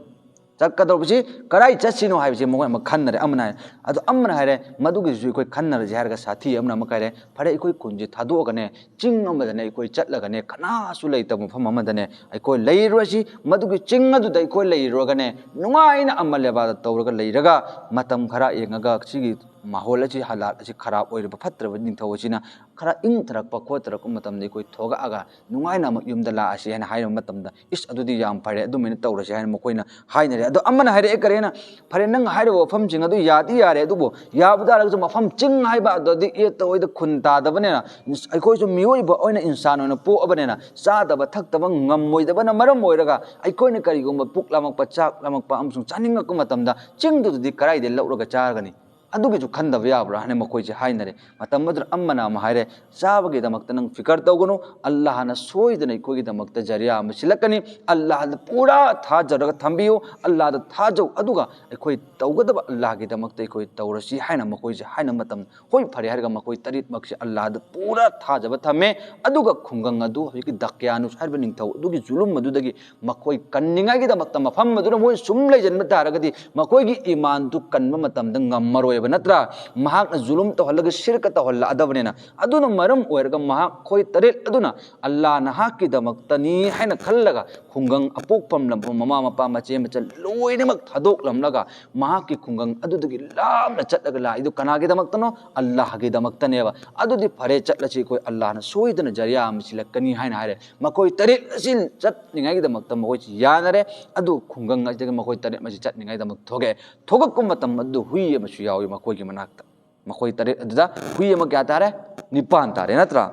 ꯆꯠꯀꯗꯧꯔꯤꯁꯤ ꯀꯗꯥꯏ ꯆꯠꯁꯤꯅꯣ ꯍꯥꯏꯕꯁꯤ ꯃꯈꯣꯏ ꯑꯃ ꯈꯟꯅꯔꯦ"꯫ ꯑꯃꯅ ꯍꯥꯏꯔꯦ, ꯑꯗꯣ ꯑꯃꯅ ꯍꯥꯏꯔꯦ, "ꯃꯗꯨꯒꯤꯁꯨ ꯑꯩꯈꯣꯏ ꯈꯟꯅꯔꯁꯤ" ꯍꯥꯏꯔꯒ ꯁꯥꯊꯤ ꯑꯃꯅ ꯑꯃ ꯍꯥꯏꯔꯦ, "ꯐꯔꯦ, ꯑꯩꯈꯣꯏ ꯈꯨꯟꯁꯤ ꯊꯥꯗꯣꯛꯑꯒꯅꯦ, ꯆꯤꯡ ꯑꯃꯗꯅꯦ ꯑꯩꯈꯣꯏ ꯆꯠꯂꯒꯅꯦ, ꯀꯅꯥꯁꯨ ꯂꯩꯇꯕ ꯃꯐꯝ ꯑꯃꯗꯅꯦ ꯑꯩꯈꯣꯏ ꯂꯩꯔꯨꯔꯁꯤ꯫ ꯃꯗꯨꯒꯤ ꯆꯤꯡ ꯑꯗꯨꯗ ꯑꯩꯈꯣꯏ ꯂꯩꯔꯨꯔꯒꯅꯦ, ꯅꯨꯡꯉꯥꯏꯅ ꯑꯃꯜ ꯑꯦꯕꯥꯗꯠ ꯇꯧꯔꯒ ꯂꯩꯔꯒ, ꯃꯇꯝ ꯈꯔ ꯌꯦꯡꯉꯒ, ꯁꯤꯒꯤ ꯃꯥꯍꯣꯜ ꯑꯁꯤ, ꯍꯥꯂꯥꯠ ꯑꯁꯤ ꯈꯔꯥꯞ ꯑꯣꯏꯔꯤꯕ, ꯐꯠꯇ꯭ꯔꯕ ꯅꯤꯡꯊꯧ ꯑꯁꯤꯅ ꯈꯔ ꯏꯪꯊꯔꯛꯄ ꯈꯣꯠꯊꯔꯛꯄ ꯃꯇꯝꯗ ꯑꯩꯈꯣꯏ ꯊꯣꯛꯂꯛꯑꯒ ꯅꯨꯡꯉꯥꯏꯅ ꯑꯃꯨꯛ ꯌꯨꯝꯗ ꯂꯥꯛꯑꯁꯤ ꯍꯥꯏꯅ ꯍꯥꯏꯔꯕ ꯃꯇꯝꯗ, "ꯏꯁ, ꯑꯗꯨꯗꯤ ꯌꯥꯝ ꯐꯔꯦ, ꯑꯗꯨꯃꯥꯏꯅ ꯇꯧꯔꯁꯤ" ꯍꯥꯏꯅ ꯃꯈꯣꯏꯅ ꯍꯥꯏꯅꯔꯦ꯫ ꯑꯗꯣ ꯑꯃꯅ ꯍꯥꯏꯔꯛꯑꯦ, "ꯀꯔꯤꯅ ꯐꯔꯦ, ꯅꯪ ꯍꯥꯏꯔꯤꯕ ꯋꯥꯐꯝꯁꯤꯡ ꯑꯗꯨ ꯌꯥꯗꯤ ꯌꯥꯔꯦ, ꯑꯗꯨꯕꯨ ꯌꯥꯕ ꯇꯥꯔꯒꯁꯨ ꯃꯐꯝ ꯆꯤꯡ ꯍꯥꯏꯕ ꯑꯗꯨꯗꯤ ꯏꯠꯇ ꯑꯣꯏꯗ ꯈꯨꯟ ꯇꯥꯗꯕꯅꯤꯅ, ꯑꯩꯈꯣꯏꯁꯨ ꯃꯤꯑꯣꯏꯕ ꯑꯣꯏꯅ, ꯏꯟꯁꯥꯟ ꯑꯣꯏꯅ ꯄꯣꯛꯑꯕꯅꯤꯅ, ꯆꯥꯗꯕ ꯊꯛꯇꯕ ꯉꯝꯃꯣꯏꯗꯕꯅ ꯃꯔꯝ ꯑꯣꯏꯔꯒ ꯑꯩꯈꯣꯏꯅ ꯀꯔꯤꯒꯨꯝꯕ ꯄꯨꯛ ꯂꯥꯝꯃꯛꯄ, ꯆꯥꯛ ꯂꯥꯝꯃꯛꯄ ꯑꯃꯁꯨꯡ ꯆꯥꯅꯤꯡꯉꯛꯄ ꯃꯇꯝꯗ ꯆꯤꯡꯗꯨꯗꯗꯤ ꯀꯗꯥꯏꯗ ꯂꯧꯔꯒ ꯆꯥꯒꯅꯤ? ꯑꯗꯨꯒꯤꯁꯨ ꯈꯟꯗꯕ ꯌꯥꯕ꯭ꯔꯥ?" ꯍꯥꯏꯅ ꯃꯈꯣꯏꯁꯦ ꯍꯥꯏꯅꯔꯦ꯫ ꯃꯇꯝ ꯑꯗꯨꯗ ꯑꯃꯅ ꯑꯃ ꯍꯥꯏꯔꯦ, "ꯆꯥꯕꯒꯤꯗꯃꯛꯇ ꯅꯪ ꯐꯤꯀꯔ ꯇꯧꯒꯅꯨ, ꯑꯜꯂꯥꯍꯅ ꯁꯣꯏꯗꯅ ꯑꯩꯈꯣꯏꯒꯤꯗꯃꯛꯇ ꯖꯔꯤꯌꯥ ꯑꯃ ꯁꯤꯜꯂꯛꯀꯅꯤ꯫ ꯑꯜꯂꯥꯍꯗ ꯄꯨꯔꯥ ꯊꯥꯖꯔꯒ ꯊꯝꯕꯤꯌꯨ, ꯑꯜꯂꯥꯍꯗ ꯊꯥꯖꯧ, ꯑꯗꯨꯒ ꯑꯩꯈꯣꯏ ꯇꯧꯒꯗꯕ ꯑꯜꯂꯥꯍꯒꯤꯗꯃꯛꯇ ꯑꯩꯈꯣꯏ ꯇꯧꯔꯁꯤ" ꯍꯥꯏꯅ ꯃꯈꯣꯏꯁꯦ ꯍꯥꯏꯅ ꯃꯇꯝ, ꯍꯣꯏ, ꯐꯔꯦ ꯍꯥꯏꯔꯒ ꯃꯈꯣꯏ ꯇꯔꯦꯠꯃꯛꯁꯦ ꯑꯜꯂꯥꯍꯗ ꯄꯨꯔꯥ ꯊꯥꯖꯕ ꯊꯝꯃꯦ꯫ ꯑꯗꯨꯒ ꯈꯨꯡꯒꯪ ꯑꯗꯨ ꯍꯧꯖꯤꯛꯀꯤ ꯗꯛꯌꯥꯅꯨꯁ ꯍꯥꯏꯔꯤꯕ ꯅꯤꯡꯊꯧ ꯑꯗꯨꯒꯤ ꯖꯨꯂꯨꯝ ꯑꯗꯨꯗꯒꯤ ꯃꯈꯣꯏ ꯀꯟꯅꯤꯡꯉꯥꯏꯒꯤꯗꯃꯛꯇ, ꯃꯐꯝ ꯑꯗꯨꯗ ꯃꯣꯏ ꯁꯨꯝ ꯂꯩꯁꯤꯟꯕ ꯇꯥꯔꯒꯗꯤ ꯃꯈꯣꯏꯒꯤ ꯏꯃꯥꯟꯗꯨ ꯀꯟꯕ ꯃꯇꯝꯗ ꯉꯝꯃꯔꯣꯏꯕ, ꯅꯠꯇ꯭ꯔꯥ? ꯃꯍꯥꯛꯅ ꯖꯨꯂꯨꯝ ꯇꯧꯍꯜꯂꯒ ꯁꯤꯔꯀ ꯇꯧꯍꯜꯂꯛꯑꯗꯕꯅꯤꯅ꯫ ꯑꯗꯨꯅ ꯃꯔꯝ ꯑꯣꯏꯔꯒ ꯃꯍꯥꯛ, ꯈꯣꯏ ꯇꯔꯦꯠ ꯑꯗꯨꯅ ꯑꯜꯂꯥ ꯅꯍꯥꯛꯀꯤꯗꯃꯛꯇꯅꯤ ꯍꯥꯏꯅ ꯈꯜꯂꯒ ꯈꯨꯡꯒꯪ, ꯑꯄꯣꯛꯐꯝ ꯂꯝꯐꯝ, ꯃꯃꯥ ꯃꯄꯥ, ꯃꯆꯦ ꯃꯆꯜ ꯂꯣꯏꯅꯃꯛ ꯊꯥꯗꯣꯛꯂꯝꯂꯒ ꯃꯍꯥꯛꯀꯤ ꯈꯨꯡꯒꯪ ꯑꯗꯨꯗꯒꯤ ꯂꯥꯞꯅ ꯆꯠꯂꯒ ꯂꯥꯛꯏꯗꯨ ꯀꯅꯥꯒꯤꯗꯃꯛꯇꯅꯣ? ꯑꯜꯂꯥꯍꯒꯤꯗꯃꯛꯇꯅꯦꯕ꯫ "ꯑꯗꯨꯗꯤ ꯐꯔꯦ, ꯆꯠꯂꯁꯤ, ꯑꯩꯈꯣꯏ ꯑꯜꯂꯥꯍꯅ ꯁꯣꯏꯗꯅ ꯖꯔꯤꯌꯥ ꯑꯃ ꯁꯤꯜꯂꯛꯀꯅꯤ" ꯍꯥꯏꯅ ꯍꯥꯏꯔꯦ꯫ ꯃꯈꯣꯏ ꯇꯔꯦꯠ ꯑꯁꯤ ꯆꯠꯅꯤꯡꯉꯥꯏꯒꯤꯗꯃꯛꯇ ꯃꯈꯣꯏꯁꯤ ꯌꯥꯅꯔꯦ꯫ ꯑꯗꯨ ꯈꯨꯡꯒꯪ ꯑꯁꯤꯗꯒꯤ ꯃꯈꯣꯏ ꯇꯔꯦꯠ ꯑꯁꯤ ꯆꯠꯅꯤꯡꯉꯥꯏꯗꯃꯛ ꯊꯣꯛꯂꯛꯑꯦ꯫ ꯊꯣꯛꯂꯛꯄ ꯃꯇꯝ ꯑꯗꯨ ꯍꯨꯏ ꯑꯃꯁꯨ ꯌꯥꯎꯏ ꯃꯈꯣꯏꯒꯤ ꯃꯅꯥꯛꯇ꯫ ꯃꯈꯣꯏ ꯇꯔꯦꯠ ꯑꯗꯨꯗ ꯍꯨꯏ ꯑꯃ ꯀꯌꯥ ꯇꯥꯔꯦ? ꯅꯤꯄꯥꯟ ꯇꯥꯔꯦ, ꯅꯠꯇ꯭ꯔꯥ?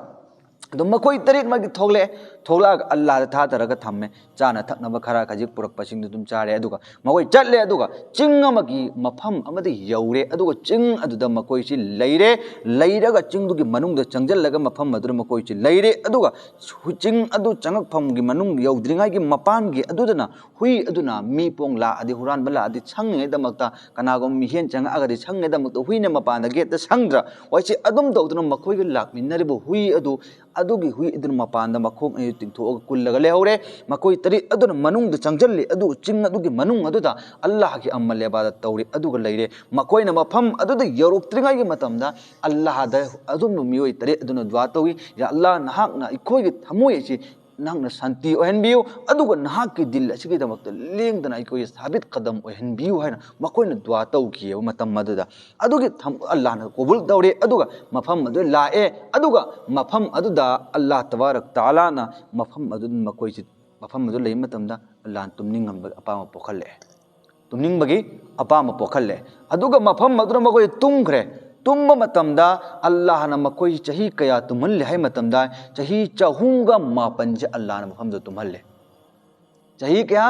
ꯑꯗꯨ ꯃꯈꯣꯏ ꯇꯔꯦꯠꯃꯛꯇꯤ ꯊꯣꯛꯂꯛꯑꯦ꯫ ꯊꯣꯛꯂꯛꯑꯒ ꯑꯜꯂꯥꯍꯗ ꯊꯥꯖꯔꯒ ꯊꯝꯃꯦ꯫ ꯆꯥꯅ ꯊꯛꯅꯕ ꯈꯔ ꯈꯖꯤꯛ ꯄꯨꯔꯛꯄꯁꯤꯡꯗꯨ ꯑꯗꯨꯝ ꯆꯥꯔꯦ꯫ ꯑꯗꯨꯒ ꯃꯈꯣꯏ ꯆꯠꯂꯦ꯫ ꯑꯗꯨꯒ ꯆꯤꯡ ꯑꯃꯒꯤ ꯃꯐꯝ ꯑꯃꯗ ꯌꯧꯔꯦ꯫ ꯑꯗꯨꯒ ꯆꯤꯡ ꯑꯗꯨꯗ ꯃꯈꯣꯏꯁꯤ ꯂꯩꯔꯦ꯫ ꯂꯩꯔꯒ ꯆꯤꯡꯗꯨꯒꯤ ꯃꯅꯨꯡꯗ ꯆꯪꯁꯤꯜꯂꯒ ꯃꯐꯝ ꯑꯗꯨꯗ ꯃꯈꯣꯏꯁꯤ ꯂꯩꯔꯦ꯫ ꯑꯗꯨꯒ ꯆꯤꯡ ꯑꯗꯨ ꯆꯪꯉꯛꯐꯝꯒꯤ ꯃꯅꯨꯡ ꯌꯧꯗ꯭ꯔꯤꯉꯩꯒꯤ ꯃꯄꯥꯟꯒꯤ ꯑꯗꯨꯗꯅ ꯍꯨꯏ ꯑꯗꯨꯅ ꯃꯤ ꯄꯣꯡ ꯂꯥꯛꯑꯗꯤ, ꯍꯨꯔꯥꯟꯕ ꯂꯥꯛꯑꯗꯤ, ꯁꯪꯉꯤꯉꯩꯗꯃꯛꯇ, ꯀꯅꯥꯒꯨꯝꯕ ꯃꯤꯍꯦꯟ ꯆꯪꯉꯛꯑꯒꯗꯤ ꯁꯪꯉꯤꯉꯩꯗꯃꯛꯇ ꯍꯨꯏꯅ ꯃꯄꯥꯟꯗ ꯒꯦꯠꯇ ꯁꯪꯗ꯭ꯔꯥ? ꯍꯣꯏ, ꯁꯤ ꯑꯗꯨꯝ ꯇꯧꯗꯅ ꯃꯈꯣꯏꯒ ꯂꯥꯛꯃꯤꯟꯅꯔꯤꯕ ꯍꯨꯏ ꯑꯗꯨ, ꯑꯗꯨꯒꯤ ꯍꯨꯏ ꯑꯗꯨꯅ ꯃꯄꯥꯟꯗ ꯃꯈꯣꯡ ꯑꯅꯤ ꯇꯤꯡꯊꯣꯛꯑꯒ ꯀꯨꯜꯂꯒ ꯂꯩꯍꯧꯔꯦ꯫ ꯃꯈꯣꯏ ꯇꯔꯦꯠ ꯑꯗꯨꯅ ꯃꯅꯨꯡꯗ ꯆꯪꯁꯤꯜꯂꯤ꯫ ꯑꯗꯨ ꯆꯤꯡ ꯑꯗꯨꯒꯤ ꯃꯅꯨꯡ ꯑꯗꯨꯗ ꯑꯜꯂꯥꯍꯒꯤ ꯑꯃꯜ ꯏꯕꯥꯗꯠ ꯇꯧꯔꯤ꯫ ꯑꯗꯨꯒ ꯂꯩꯔꯦ꯫ ꯃꯈꯣꯏꯅ ꯃꯐꯝ ꯑꯗꯨꯗ ꯌꯧꯔꯛꯇ꯭ꯔꯤꯉꯩꯒꯤ ꯃꯇꯝꯗ ꯑꯜꯂꯥꯍꯗ ꯑꯗꯨꯝꯕ ꯃꯤꯑꯣꯏ ꯇꯔꯦꯠ ꯑꯗꯨꯅ ꯗꯨꯋꯥ ꯇꯧꯏ, "ꯌꯥ ꯑꯜꯂꯥꯍ, ꯅꯍꯥꯛꯅ ꯑꯩꯈꯣꯏꯒꯤ ꯊꯃꯣꯏ ꯑꯁꯤ ꯅꯍꯥꯛꯅ ꯁꯥꯟꯇꯤ ꯑꯣꯏꯍꯟꯕꯤꯌꯨ, ꯑꯗꯨꯒ ꯅꯍꯥꯛꯀꯤ ꯗꯤꯜ ꯑꯁꯤꯒꯤꯗꯃꯛꯇ ꯂꯦꯡꯗꯅ ꯑꯩꯈꯣꯏꯒꯤ ꯁꯥꯕꯤꯠ ꯀꯗꯝ ꯑꯣꯏꯍꯟꯕꯤꯌꯨ ꯍꯥꯏꯅ ꯃꯈꯣꯏꯅ ꯗꯨꯋꯥ ꯇꯧꯈꯤꯑꯕ꯫ ꯃꯇꯝ ꯑꯗꯨꯗ ꯑꯗꯨꯒꯤ ꯊꯝ-, ꯑꯜꯂꯥꯍꯅ ꯀꯣꯕꯨꯜ ꯇꯧꯔꯦ, ꯑꯗꯨꯒ ꯃꯐꯝ ꯑꯗꯨ ꯂꯥꯛꯑꯦ꯫ ꯑꯗꯨꯒ ꯃꯐꯝ ꯑꯗꯨꯗ ꯑꯜꯂꯥꯍ ꯇꯕꯥꯔꯛ ꯇꯥꯂꯥꯅ ꯃꯐꯝ ꯑꯗꯨ ꯃꯈꯣꯏꯁꯤ, ꯃꯐꯝ ꯑꯗꯨ ꯂꯩꯕ ꯃꯇꯝꯗ ꯑꯜꯂꯥꯍꯅ ꯇꯨꯝꯅꯤꯡꯉꯝꯕ ꯑꯄꯥꯝꯕ ꯄꯣꯛꯍꯜꯂꯛꯑꯦ꯫ ꯇꯨꯝꯅꯤꯡꯕꯒꯤ ꯑꯄꯥꯝꯕ ꯄꯣꯛꯍꯜꯂꯦ꯫ ꯑꯗꯨꯒ ꯃꯐꯝ ꯑꯗꯨꯗ ꯃꯈꯣꯏ ꯇꯨꯝꯈ꯭ꯔꯦ꯫ ꯇꯨꯝꯕ ꯃꯇꯝꯗ ꯑꯜꯂꯥꯍꯅ ꯃꯈꯣꯏ ꯆꯍꯤ ꯀꯌꯥ ꯇꯨꯝꯍꯜꯂꯤ ꯍꯥꯏ ꯃꯇꯝꯗ, ꯆꯍꯤ ꯆꯍꯨꯝꯒ ꯃꯥꯄꯟꯁꯦ ꯑꯜꯂꯥꯍꯅ ꯃꯐꯝꯗ ꯇꯨꯝꯍꯜꯂꯦ꯫ ꯆꯍꯤ ꯀꯌꯥ?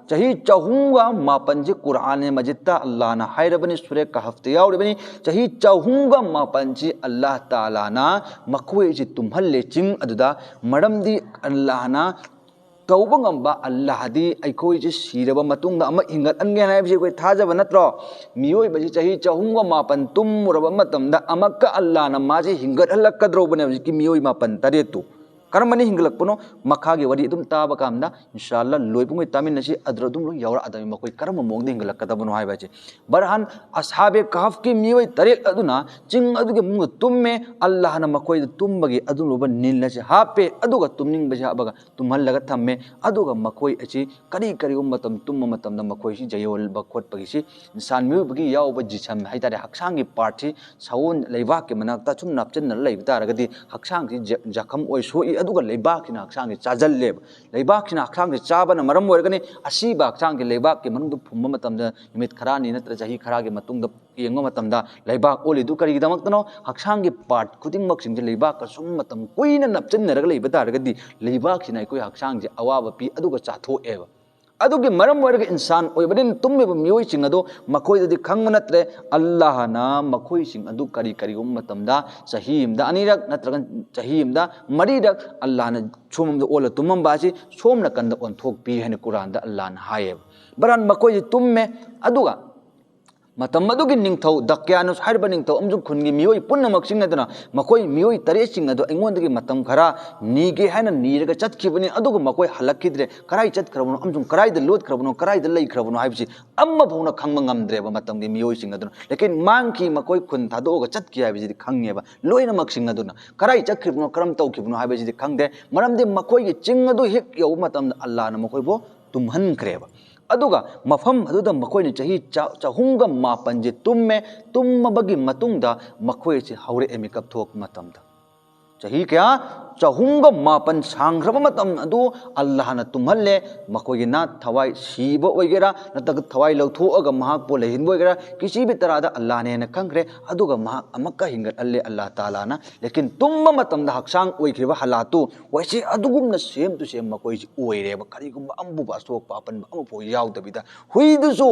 ꯆꯍꯤ ꯆꯍꯨꯝꯒ ꯃꯥꯄꯟꯁꯦ ꯀꯨꯔꯥꯟ ꯃꯖꯤꯠꯇ ꯑꯜꯂꯥꯍꯅ ꯍꯥꯏꯔꯕꯅꯤ, ꯁꯨꯔꯦ ꯀꯍꯐꯇ ꯌꯥꯎꯔꯤꯕꯅꯤ꯫ ꯆꯍꯤ ꯆꯍꯨꯝꯒ ꯃꯥꯄꯟꯁꯤ ꯑꯜꯂꯥꯍ ꯇꯥꯂꯥꯅ ꯃꯈꯣꯏꯁꯤ ꯇꯨꯝꯍꯜꯂꯦ ꯆꯤꯡ ꯑꯗꯨꯗ꯫ ꯃꯔꯝꯗꯤ ꯑꯜꯂꯥꯍꯅ ꯇꯧꯕ ꯉꯝꯕ ꯑꯜꯂꯥꯍꯗꯤ ꯑꯩꯈꯣꯏꯁꯦ ꯁꯤꯔꯕ ꯃꯇꯨꯡꯗ ꯑꯃꯨꯛ ꯍꯤꯡꯒꯠꯍꯟꯒꯦ ꯍꯥꯏꯕꯁꯤ ꯑꯩꯈꯣꯏ ꯊꯥꯖꯕ ꯅꯠꯇ꯭ꯔꯣ? ꯃꯤꯑꯣꯏꯕꯁꯤ ꯆꯍꯤ ꯆꯍꯨꯝꯒ ꯃꯥꯄꯟ ꯇꯨꯝꯃꯨꯔꯕ ꯃꯇꯝꯗ ꯑꯃꯨꯛꯀ ꯑꯜꯂꯥꯍꯅ ꯃꯥꯁꯦ ꯍꯤꯡꯒꯠꯍꯜꯂꯛꯀꯗ꯭ꯔꯧꯕꯅꯦ꯫ ꯍꯧꯖꯤꯛꯀꯤ ꯃꯤꯑꯣꯏ ꯃꯥꯄꯟ ꯇꯔꯦꯠꯇꯨ ꯀꯔꯝꯕꯅ ꯍꯤꯡꯒꯠꯂꯛꯄꯅꯣ? ꯃꯈꯥꯒꯤ ꯋꯥꯔꯤ ꯑꯗꯨꯝ ꯇꯥꯕ ꯀꯥꯟꯗ ꯏꯟꯁꯥ ꯑꯜꯂꯥꯍ ꯂꯣꯏꯕꯉꯩ ꯇꯥꯃꯤꯟꯅꯁꯤ꯫ ꯑꯗꯨꯗ ꯑꯗꯨꯝ ꯂꯣꯏ ꯌꯥꯎꯔꯛꯑꯗꯕꯅꯤ, ꯃꯈꯣꯏ ꯀꯔꯝꯕ ꯃꯑꯣꯡꯗ ꯍꯤꯡꯒꯠꯂꯛꯀꯗꯕꯅꯣ ꯍꯥꯏꯕ ꯑꯁꯤ꯫ ꯕꯔꯍꯥꯟ, ꯑꯁꯍꯥꯕꯦ ꯀꯍꯐꯀꯤ ꯃꯤꯑꯣꯏ ꯇꯔꯦꯠ ꯑꯗꯨꯅ ꯆꯤꯡ ꯑꯗꯨꯒꯤ ꯃꯅꯨꯡꯗ ꯇꯨꯝꯃꯦ꯫ ꯑꯜꯂꯥꯍꯅ ꯃꯈꯣꯏꯗ ꯇꯨꯝꯕꯒꯤ ꯑꯗꯨꯒꯨꯝꯂꯕ ꯅꯤꯜ ꯑꯁꯤ ꯍꯥꯞꯄꯦ, ꯑꯗꯨꯒ ꯇꯨꯝꯅꯤꯡꯕꯁꯤ ꯍꯥꯞꯄꯒ ꯇꯨꯝꯍꯜꯂꯒ ꯊꯝꯃꯦ꯫ ꯑꯗꯨꯒ ꯃꯈꯣꯏ ꯑꯁꯤ ꯀꯔꯤ ꯀꯔꯤꯒꯨꯝꯕ ꯃꯇꯝ ꯇꯨꯝꯕ ꯃꯇꯝꯗ ꯃꯈꯣꯏꯁꯤ ꯌꯩꯌꯣꯟꯕ ꯈꯣꯠꯄꯒꯤꯁꯤ ꯏꯟꯁꯥꯟ ꯃꯤꯑꯣꯏꯕꯒꯤ ꯌꯥꯎꯕ ꯖꯤꯁꯝ ꯍꯥꯏꯇꯥꯔꯦ, ꯍꯛꯆꯥꯡꯒꯤ ꯄꯥꯔꯠꯁꯤ ꯁꯑꯣꯟ ꯂꯩꯕꯥꯛꯀꯤ ꯃꯅꯥꯛꯇ ꯁꯨꯝ ꯅꯞꯁꯤꯟꯅ ꯂꯩꯕ ꯇꯥꯔꯒꯗꯤ ꯍꯛꯆꯥꯡꯁꯤ ꯖ-, ꯖꯈꯝ ꯑꯣꯏ ꯁꯣꯛꯏ, ꯑꯗꯨꯒ ꯂꯩꯕꯥꯛꯁꯤꯅ ꯍꯛꯆꯥꯡꯁꯤ ꯆꯥꯁꯤꯜꯂꯦꯕ꯫ ꯂꯩꯕꯥꯛꯁꯤꯅ ꯍꯛꯆꯥꯡꯁꯤ ꯆꯥꯕꯅ ꯃꯔꯝ ꯑꯣꯏꯔꯒꯅꯤ ꯑꯁꯤꯕ ꯍꯛꯆꯥꯡꯁꯤ ꯂꯩꯕꯥꯛꯀꯤ ꯃꯅꯨꯡꯗ ꯐꯨꯝꯕ ꯃꯇꯝꯗ ꯅꯨꯃꯤꯠ ꯈꯔꯅꯤ ꯅꯠꯇ꯭ꯔ ꯆꯍꯤ ꯈꯔꯒꯤ ꯃꯇꯨꯡꯗ ꯌꯦꯡꯕ ꯃꯇꯝꯗ ꯂꯩꯕꯥꯛ ꯑꯣꯜꯂꯤꯗꯨ ꯀꯔꯤꯒꯤꯗꯃꯛꯇꯅꯣ? ꯍꯛꯆꯥꯡꯒꯤ ꯄꯥꯔꯠ ꯈꯨꯗꯤꯡꯃꯛꯁꯤꯡꯁꯦ ꯂꯩꯕꯥꯛꯀ ꯁꯨꯝ ꯃꯇꯝ ꯀꯨꯏꯅ ꯅꯞꯁꯤꯟꯅꯔꯒ ꯂꯩꯕ ꯇꯥꯔꯒꯗꯤ ꯂꯩꯕꯥꯛꯁꯤꯅ ꯑꯩꯈꯣꯏ ꯍꯛꯆꯥꯡꯁꯦ ꯑꯋꯥꯕ ꯄꯤ, ꯑꯗꯨꯒ ꯆꯥꯊꯣꯛꯑꯦꯕ꯫ ꯑꯗꯨꯒꯤ ꯃꯔꯝ ꯑꯣꯏꯔꯒ ꯏꯟꯁꯥꯟ ꯑꯣꯏꯕꯅꯤꯅ ꯇꯨꯝꯃꯤꯕ ꯃꯤꯑꯣꯏꯁꯤꯡ ꯑꯗꯣ ꯃꯈꯣꯏꯗꯗꯤ ꯈꯪꯕ ꯅꯠꯇ꯭ꯔꯦ꯫ ꯑꯜꯂꯥꯍꯅ ꯃꯈꯣꯏꯁꯤꯡ ꯑꯗꯨ ꯀꯔꯤ ꯀꯔꯤꯒꯨꯝꯕ ꯃꯇꯝꯗ ꯆꯍꯤ ꯑꯃꯗ ꯑꯅꯤꯔꯛ ꯅꯠꯇ꯭ꯔꯒ ꯆꯍꯤ ꯑꯃꯗ ꯃꯔꯤꯔꯛ ꯑꯜꯂꯥꯍꯅ ꯁꯣꯝꯗ ꯑꯣꯜꯂ ꯇꯨꯝꯃꯝꯕ ꯑꯁꯤ ꯁꯣꯝ ꯅꯥꯀꯟꯗ ꯑꯣꯟꯊꯣꯛꯄꯤ ꯍꯥꯏꯅ ꯀꯨꯔꯥꯟꯗ ꯑꯜꯂꯥꯍꯅ ꯍꯥꯏꯌꯦꯕ꯫ ꯕꯔꯥꯟ ꯃꯈꯣꯏꯁꯤ ꯇꯨꯝꯃꯦ, ꯑꯗꯨꯒ ꯃꯇꯝ ꯑꯗꯨꯒꯤ ꯅꯤꯡꯊꯧ ꯗꯛꯌꯥꯅꯨꯁ ꯍꯥꯏꯔꯤꯕ ꯅꯤꯡꯊꯧ ꯑꯃꯁꯨꯡ ꯈꯨꯟꯒꯤ ꯃꯤꯑꯣꯏ ꯄꯨꯝꯅꯃꯛꯁꯤꯡ ꯑꯗꯨꯅ ꯃꯈꯣꯏ ꯃꯤꯑꯣꯏ ꯇꯔꯦꯠꯁꯤꯡ ꯑꯗꯨ ꯑꯩꯉꯣꯟꯗꯒꯤ ꯃꯇꯝ ꯈꯔ ꯅꯤꯒꯦ ꯍꯥꯏꯅ ꯅꯤꯔꯒ ꯆꯠꯈꯤꯕꯅꯤ, ꯑꯗꯨꯒ ꯃꯈꯣꯏ ꯍꯜꯂꯛꯈꯤꯗ꯭ꯔꯦ꯫ ꯀꯗꯥꯏ ꯆꯠꯈ꯭ꯔꯕꯅꯣ ꯑꯃꯁꯨꯡ ꯀꯗꯥꯏꯗ ꯂꯣꯠꯈ꯭ꯔꯕꯅꯣ, ꯀꯗꯥꯏꯗ ꯂꯩꯈ꯭ꯔꯕꯅꯣ ꯍꯥꯏꯕꯁꯤ ꯑꯃꯐꯥꯎꯅ ꯈꯪꯕ ꯉꯝꯗ꯭ꯔꯦꯕ ꯃꯇꯝꯒꯤ ꯃꯤꯑꯣꯏꯁꯤꯡ ꯑꯗꯨꯅ꯫ ꯂꯦꯀꯤꯟ ꯃꯥꯡꯈꯤ, ꯃꯈꯣꯏ ꯈꯨꯟ ꯊꯥꯗꯣꯛꯑꯒ ꯆꯠꯈꯤ ꯍꯥꯏꯕꯁꯤꯗꯤ ꯈꯪꯉꯦꯕ ꯂꯣꯏꯅꯃꯛꯁꯤꯡ ꯑꯗꯨꯅ꯫ ꯀꯗꯥꯏ ꯆꯠꯈ꯭ꯔꯤꯕꯅꯣ, ꯀꯔꯝ ꯇꯧꯈꯤꯕꯅꯣ ꯍꯥꯏꯕꯁꯤꯗꯤ ꯈꯪꯗꯦ, ꯃꯔꯝꯗꯤ ꯃꯈꯣꯏꯒꯤ ꯆꯤꯡ ꯑꯗꯨ ꯍꯦꯛ ꯌꯧꯕ ꯃꯇꯝꯗ ꯑꯜꯂꯥꯅ ꯃꯈꯣꯏꯕꯨ ꯇꯨꯝꯍꯟꯈ꯭ꯔꯦꯕ꯫ ꯑꯗꯨꯒ ꯃꯐꯝ ꯑꯗꯨꯗ ꯃꯈꯣꯏꯅ ꯆꯍꯤ ꯆ- ꯆꯍꯨꯝꯒ ꯃꯥꯄꯟꯁꯦ ꯇꯨꯝꯃꯦ꯫ ꯇꯨꯝꯃꯕꯒꯤ ꯃꯇꯨꯡꯗ ꯃꯈꯣꯏ ꯑꯁꯤ ꯍꯧꯔꯛꯑꯦ ꯃꯤꯀꯞ ꯊꯣꯛꯄ ꯃꯇꯝꯗ꯫ ꯆꯍꯤ ꯀꯌꯥ? ꯆꯍꯨꯝꯒ ꯃꯥꯄꯟ ꯁꯥꯡꯈ꯭ꯔꯕ ꯃꯇꯝ ꯑꯗꯨ ꯑꯜꯂꯥꯍꯅ ꯇꯨꯝꯍꯜꯂꯦ꯫ ꯃꯈꯣꯏꯒꯤ ꯅꯥꯠ ꯊꯋꯥꯏ ꯁꯤꯕ ꯑꯣꯏꯒꯦꯔꯥ, ꯅꯠꯇ꯭ꯔꯒ ꯊꯋꯥꯏ ꯂꯧꯊꯣꯛꯑꯒ ꯃꯍꯥꯛꯄꯨ ꯂꯩꯍꯟꯕ ꯑꯣꯏꯒꯦꯔꯥ, ꯀꯤꯁꯤ ꯕꯤ ꯇꯔꯥꯗ ꯑꯜꯂꯥꯍꯅ ꯍꯦꯟꯅ ꯈꯪꯈ꯭ꯔꯦ꯫ ꯑꯗꯨꯒ ꯃꯍꯥꯛ ꯑꯃꯨꯛꯀ ꯍꯤꯡꯒꯠꯍꯜꯂꯦ ꯑꯜꯂꯥꯍ ꯇꯥꯂꯥꯅ꯫ ꯂꯦꯀꯤꯟ ꯇꯨꯝꯕ ꯃꯇꯝꯗ ꯍꯛꯆꯥꯡ ꯑꯣꯏꯈ꯭ꯔꯤꯕ ꯍꯥꯂꯥꯠꯇꯨ ꯋꯥꯏꯁꯤ ꯑꯗꯨꯒꯨꯝꯅ ꯁꯦꯝ ꯇꯨ ꯁꯦꯝ ꯃꯈꯣꯏꯁꯤ ꯑꯣꯏꯔꯦꯕ꯫ ꯀꯔꯤꯒꯨꯝꯕ ꯑꯃꯕꯨ ꯑꯁꯣꯛꯄ ꯑꯄꯟꯕ ꯑꯃꯐꯥꯎ ꯌꯥꯎꯗꯕꯤꯗ꯫ ꯍꯨꯏꯗꯨꯁꯨ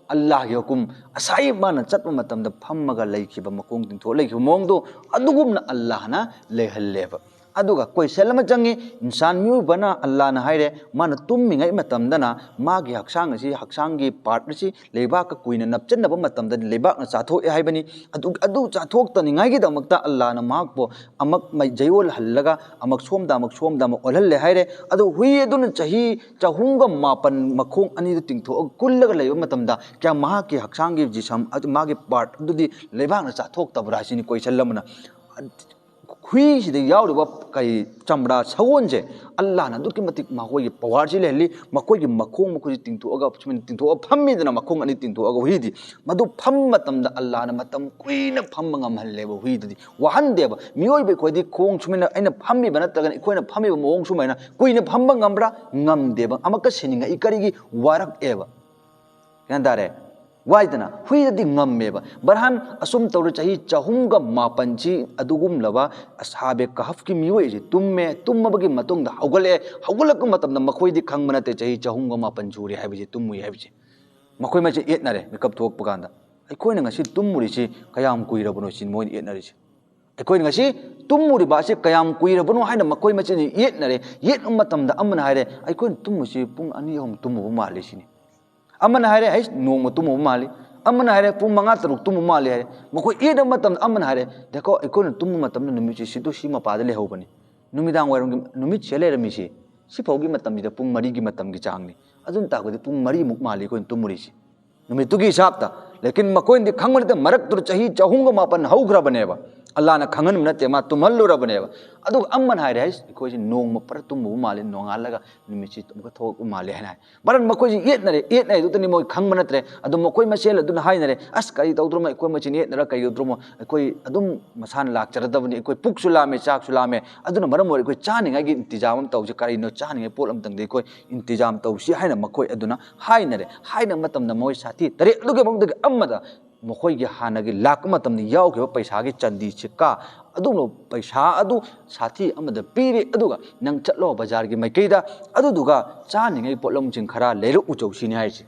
ꯑꯜꯂꯥꯍꯒꯤ ꯍꯨꯀꯨꯝ, ꯉꯁꯥꯏ ꯃꯥꯅ ꯆꯠꯄ ꯃꯇꯝꯗ ꯐꯝꯃꯒ ꯂꯩꯈꯤꯕ, ꯃꯈꯣꯡ ꯇꯤꯡꯊꯣꯛꯑ ꯂꯩꯈꯤꯕ ꯃꯑꯣꯡꯗꯣ ꯑꯗꯨꯒꯨꯝꯅ ꯑꯜꯂꯥꯍꯅ ꯂꯩꯍꯜꯂꯦꯕ꯫ ꯑꯗꯨꯒ ꯀꯣꯏꯁꯟ ꯑꯃ ꯆꯪꯉꯤ, ꯏꯟꯁꯥꯟ ꯃꯤꯑꯣꯏꯕꯅ ꯑꯜꯂꯥꯍꯅ ꯍꯥꯏꯔꯦ, ꯃꯥꯅ ꯇꯨꯝꯃꯤꯉꯩ ꯃꯇꯝꯗꯅ ꯃꯥꯒꯤ ꯍꯛꯆꯥꯡ ꯑꯁꯤ, ꯍꯛꯆꯥꯡꯒꯤ ꯄꯥꯔꯠ ꯑꯁꯤ ꯂꯩꯕꯥꯛꯀ ꯀꯨꯏꯅ ꯅꯞꯆꯟꯅꯕ ꯃꯇꯝꯗꯗꯤ ꯂꯩꯕꯥꯛꯅ ꯆꯥꯊꯣꯛꯑꯦ ꯍꯥꯏꯕꯅꯤ꯫ ꯑꯗꯨ, ꯑꯗꯨ ꯆꯥꯊꯣꯛꯇꯅꯤꯡꯉꯥꯏꯒꯤꯗꯃꯛꯇ ꯑꯜꯂꯥꯍꯅ ꯃꯍꯥꯛꯄꯨ ꯑꯃꯛ ꯃꯩ-, ꯌꯩꯌꯣꯜꯍꯜꯂꯒ ꯑꯃꯛ ꯁꯣꯝꯗ, ꯑꯃꯛ ꯁꯣꯝꯗ, ꯑꯃꯛ ꯑꯣꯜꯍꯜꯂꯦ ꯍꯥꯏꯔꯦ꯫ ꯑꯗꯣ ꯍꯨꯏ ꯑꯗꯨꯅ ꯆꯍꯤ ꯆꯍꯨꯝꯒ ꯃꯥꯄꯟ ꯃꯈꯣꯡ ꯑꯅꯤꯗꯨ ꯇꯤꯡꯊꯣꯛꯑꯒ ꯀꯨꯜꯂꯒ ꯂꯩꯕ ꯃꯇꯝꯗ ꯀꯌꯥ ꯃꯍꯥꯛꯀꯤ ꯍꯛꯆꯥꯡꯒꯤ ꯖꯤꯁꯝ ꯑꯗꯨ, ꯃꯥꯒꯤ ꯄꯥꯔꯠ ꯑꯗꯨꯗꯤ ꯂꯩꯕꯥꯛꯅ ꯆꯥꯊꯣꯛꯇꯕ꯭ꯔꯥ ꯍꯥꯏꯁꯤꯅꯤ ꯀꯣꯏꯁꯟ ꯑꯃꯅ꯫ ꯍꯨꯏꯁꯤꯗ ꯌꯥꯎꯔꯤꯕ ꯀꯩ ꯆꯝꯔꯥ ꯁꯒꯣꯜꯁꯦ ꯑꯜꯂꯥꯍꯅ ꯑꯗꯨꯛꯀꯤ ꯃꯇꯤꯛ ꯃꯈꯣꯏꯒꯤ ꯄꯋꯥꯔꯁꯤ ꯂꯩꯍꯜꯂꯤ꯫ ꯃꯈꯣꯏꯒꯤ ꯃꯈꯣꯡ ꯃꯈꯣꯏꯁꯤ ꯇꯤꯡꯊꯣꯛꯑꯒ, ꯁꯨꯃꯥꯏꯅ ꯇꯤꯡꯊꯣꯛꯑꯒ ꯐꯝꯃꯤꯗꯅ, ꯃꯈꯣꯡ ꯑꯅꯤ ꯇꯤꯡꯊꯣꯛꯑꯒ ꯍꯨꯏꯗꯤ, ꯃꯗꯨ ꯐꯝꯕ ꯃꯇꯝꯗ ꯑꯜꯂꯥꯍꯅ ꯃꯇꯝ ꯀꯨꯏꯅ ꯐꯝꯕ ꯉꯝꯍꯜꯂꯦꯕ ꯍꯨꯏꯗꯨꯗꯤ꯫ ꯋꯥꯍꯟꯗꯦꯕ꯫ ꯃꯤꯑꯣꯏꯕ ꯑꯩꯈꯣꯏꯗꯤ ꯈꯣꯡ ꯁꯨꯃꯥꯏꯅ ꯑꯩꯅ ꯐꯝꯃꯤꯕ ꯅꯠꯇ꯭ꯔꯒꯅ ꯑꯩꯈꯣꯏꯅ ꯐꯝꯃꯤꯕ ꯃꯑꯣꯡ ꯁꯨꯃꯥꯏꯅ ꯀꯨꯏꯅ ꯐꯝꯕ ꯉꯝꯕ꯭ꯔꯥ? ꯉꯝꯗꯦꯕ꯫ ꯑꯃꯨꯛꯀ ꯁꯤꯅꯤꯡꯉꯛꯏ꯫ ꯀꯔꯤꯒꯤ? ꯋꯥꯔꯛꯑꯦꯕ꯫ ꯒ꯭ꯌꯥꯟ ꯇꯥꯔꯦ? ꯋꯥꯏꯗꯅ꯫ ꯍꯨꯏꯗꯗꯤ ꯉꯝꯃꯦꯕ꯫ ꯕꯔꯍꯥꯟ ꯑꯁꯨꯝ ꯇꯧꯔ ꯆꯍꯤ ꯆꯍꯨꯝꯒ ꯃꯥꯄꯟꯁꯤ ꯑꯗꯨꯒꯨꯝꯂꯕ ꯑꯁꯥꯕꯦ ꯀꯍꯐꯀꯤ ꯃꯤꯑꯣꯏ ꯑꯁꯤ ꯇꯨꯝꯃꯦ꯫ ꯇꯨꯝꯃꯕꯒꯤ ꯃꯇꯨꯡꯗ ꯍꯧꯒꯠꯂꯛꯑꯦ꯫ ꯍꯧꯒꯠꯂꯛꯄ ꯃꯇꯝꯗ ꯃꯈꯣꯏꯗꯤ ꯈꯪꯕ ꯅꯠꯇꯦ ꯆꯍꯤ ꯆꯍꯨꯝꯒ ꯃꯥꯄꯟ ꯁꯨꯔꯦ ꯍꯥꯏꯕꯁꯤ, ꯇꯨꯝꯃꯨꯏ ꯍꯥꯏꯕꯁꯤ꯫ ꯃꯈꯣꯏ ꯃꯁꯦ ꯌꯦꯠꯅꯔꯦ ꯃꯤꯀꯞ ꯊꯣꯛꯂꯛꯄ ꯀꯥꯟꯗ꯫ ꯑꯩꯈꯣꯏꯅ ꯉꯁꯤ ꯇꯨꯝꯃꯨꯔꯤꯁꯤ ꯀꯌꯥꯝ ꯀꯨꯏꯔꯕꯅꯣ ꯁꯤꯅꯤ ꯃꯣꯏꯅ ꯌꯦꯠꯅꯔꯤꯁꯦ꯫ ꯑꯩꯈꯣꯏꯅ ꯉꯁꯤ ꯇꯨꯝꯃꯨꯔꯤꯕ ꯑꯁꯤ ꯀꯌꯥꯝ ꯀꯨꯏꯔꯕꯅꯣ ꯍꯥꯏꯅ ꯃꯈꯣꯏ ꯃꯁꯦꯟ ꯌꯦꯠꯅꯔꯦ꯫ ꯌꯦꯠꯅꯕ ꯃꯇꯝꯗ ꯑꯃꯅ ꯍꯥꯏꯔꯦ, "ꯑꯩꯈꯣꯏꯅ ꯇꯨꯝꯃꯨꯁꯤ ꯄꯨꯡ ꯑꯅꯤ ꯑꯍꯨꯝ ꯇꯨꯝꯃꯨꯕ ꯃꯥꯜꯂꯤ" ꯁꯤꯅꯤ꯫ ꯑꯃꯅ ꯍꯥꯏꯔꯦ, "ꯑꯩ ꯅꯣꯡꯃ ꯇꯨꯝꯃꯨꯕ ꯃꯥꯜꯂꯤ"꯫ ꯑꯃꯅ ꯍꯥꯏꯔꯦ ꯄꯨꯡ ꯃꯉꯥ ꯇꯔꯨꯛ ꯇꯨꯝꯕ ꯃꯥꯜꯂꯤ ꯍꯥꯏꯔꯦ꯫ ꯃꯈꯣꯏ ꯌꯦꯠꯅꯕ ꯃꯇꯝꯗ ꯑꯃꯅ ꯍꯥꯏꯔꯦ, "ꯗꯦꯀꯣ, ꯑꯩꯈꯣꯏꯅ ꯇꯨꯝꯕ ꯃꯇꯝꯗ ꯅꯨꯃꯤꯠꯁꯤ ꯁꯤꯗꯨ ꯁꯤ ꯃꯄꯥꯗ ꯂꯩꯍꯧꯕꯅꯤ, ꯅꯨꯃꯤꯗꯥꯡ ꯋꯥꯏꯔꯝꯒꯤ ꯅꯨꯃꯤꯠꯁꯦ ꯂꯩꯔꯝꯃꯤꯁꯤ ꯁꯤꯐꯥꯎꯒꯤ ꯃꯇꯝꯁꯤꯗ ꯄꯨꯡ ꯃꯔꯤꯒꯤ ꯃꯇꯝꯒꯤ ꯆꯥꯡꯅꯤ꯫ ꯑꯗꯨꯅ ꯇꯥꯛꯄꯗꯤ ꯄꯨꯡ ꯃꯔꯤꯃꯨꯛ ꯃꯥꯜꯂꯤ ꯑꯩꯈꯣꯏꯅ ꯇꯨꯝꯃꯨꯔꯤꯁꯤ ꯅꯨꯃꯤꯠꯇꯨꯒꯤ ꯍꯤꯁꯥꯞꯇ꯫ ꯂꯦꯀꯤꯟ ꯃꯈꯣꯏꯅꯗꯤ ꯈꯪꯕ ꯅꯠꯇꯦ, ꯃꯔꯛꯇꯨꯗ ꯆꯍꯤ ꯆꯍꯨꯝꯒ ꯃꯥꯄꯟ ꯍꯧꯈ꯭ꯔꯕꯅꯦꯕ꯫ ꯑꯜꯂꯥꯅ ꯈꯪꯍꯟꯕ ꯅꯠꯇꯦ, ꯃꯥ ꯇꯨꯝꯍꯜꯂꯨꯔꯕꯅꯦꯕ꯫ ꯑꯗꯨꯒ ꯑꯃꯅ ꯍꯥꯏꯔꯦ, "ꯍꯩꯁ, ꯑꯩꯈꯣꯏꯁꯤ ꯅꯣꯡꯃ ꯄꯨꯔꯥ ꯇꯨꯝꯃꯨꯕ ꯃꯥꯜꯂꯤ, ꯅꯣꯡꯉꯥꯜꯂꯒ ꯅꯨꯃꯤꯠꯁꯤ ꯑꯃꯨꯛꯀ ꯊꯣꯛꯂꯛꯄ ꯃꯥꯜꯂꯤ" ꯍꯥꯏꯅ ꯍꯥꯏ꯫ ꯃꯔꯝ ꯃꯈꯣꯏꯁꯤ ꯌꯦꯠꯅꯔꯦ, ꯌꯦꯠꯅꯔꯦꯗꯨꯗꯅꯤ ꯃꯣꯏ ꯈꯪꯕ ꯅꯠꯇ꯭ꯔꯦ꯫ ꯑꯗꯨ ꯃꯈꯣꯏ ꯃꯁꯦꯜ ꯑꯗꯨꯅ ꯍꯥꯏꯅꯔꯦ, "ꯑꯁ, ꯀꯔꯤ ꯇꯧꯗ꯭ꯔꯣꯃꯣ, ꯑꯩꯈꯣꯏ ꯃꯁꯦꯜ ꯌꯦꯠꯅꯔ ꯀꯔꯤ ꯇꯧꯗ꯭ꯔꯣꯃꯣ, ꯑꯩꯈꯣꯏ ꯑꯗꯨꯝ ꯃꯁꯥꯅ ꯂꯥꯛꯆꯔꯗꯕꯅꯤ, ꯑꯩꯈꯣꯏ ꯄꯨꯛꯁꯨ ꯂꯥꯝꯃꯦ, ꯆꯥꯛꯁꯨ ꯂꯥꯝꯃꯦ, ꯑꯗꯨꯅ ꯃꯔꯝ ꯑꯣꯏꯔ ꯑꯩꯈꯣꯏ ꯆꯥꯅꯤꯡꯉꯥꯏꯒꯤ ꯏꯟꯇꯤꯖꯥꯝ ꯑꯃ ꯇꯧꯁꯤ, ꯀꯔꯤꯅꯣ ꯆꯥꯅꯤꯡꯉꯥꯏ ꯄꯣꯠ ꯑꯃꯇꯪꯗꯤ ꯑꯩꯈꯣꯏ ꯏꯟꯇꯤꯖꯥꯝ ꯇꯧꯁꯤ" ꯍꯥꯏꯅ ꯃꯈꯣꯏ ꯑꯗꯨꯅ ꯍꯥꯏꯅꯔꯦ꯫ ꯍꯥꯏꯅꯕ ꯃꯇꯝꯗ ꯃꯈꯣꯏ ꯁꯥꯊꯤ ꯇꯔꯦꯠ ꯑꯗꯨꯒꯤ ꯃꯅꯨꯡꯗꯒꯤ ꯑꯃꯗ ꯃꯈꯣꯏꯒꯤ ꯍꯥꯟꯅꯒꯤ ꯂꯥꯛꯄ ꯃꯇꯝꯗ ꯌꯥꯎꯈꯤꯕ ꯄꯩꯁꯥꯒꯤ ꯆꯟꯗꯤ ꯁꯤꯛꯀꯥ, ꯑꯗꯨꯒꯨꯝꯂꯕ ꯄꯩꯁꯥ ꯑꯗꯨ ꯁꯥꯊꯤ ꯑꯃꯗ ꯄꯤꯔꯦ꯫ ꯑꯗꯨꯒ ꯅꯪ ꯆꯠꯂꯣ ꯕꯖꯥꯔꯒꯤ ꯃꯥꯏꯀꯩꯗ, ꯑꯗꯨꯗꯨꯒ ꯆꯥꯅꯤꯡꯉꯥꯏ ꯄꯣꯠꯂꯝꯁꯤꯡ ꯈꯔ ꯂꯩꯔꯛꯎ ꯆꯧꯁꯤꯅꯤ ꯍꯥꯏꯁꯦ꯫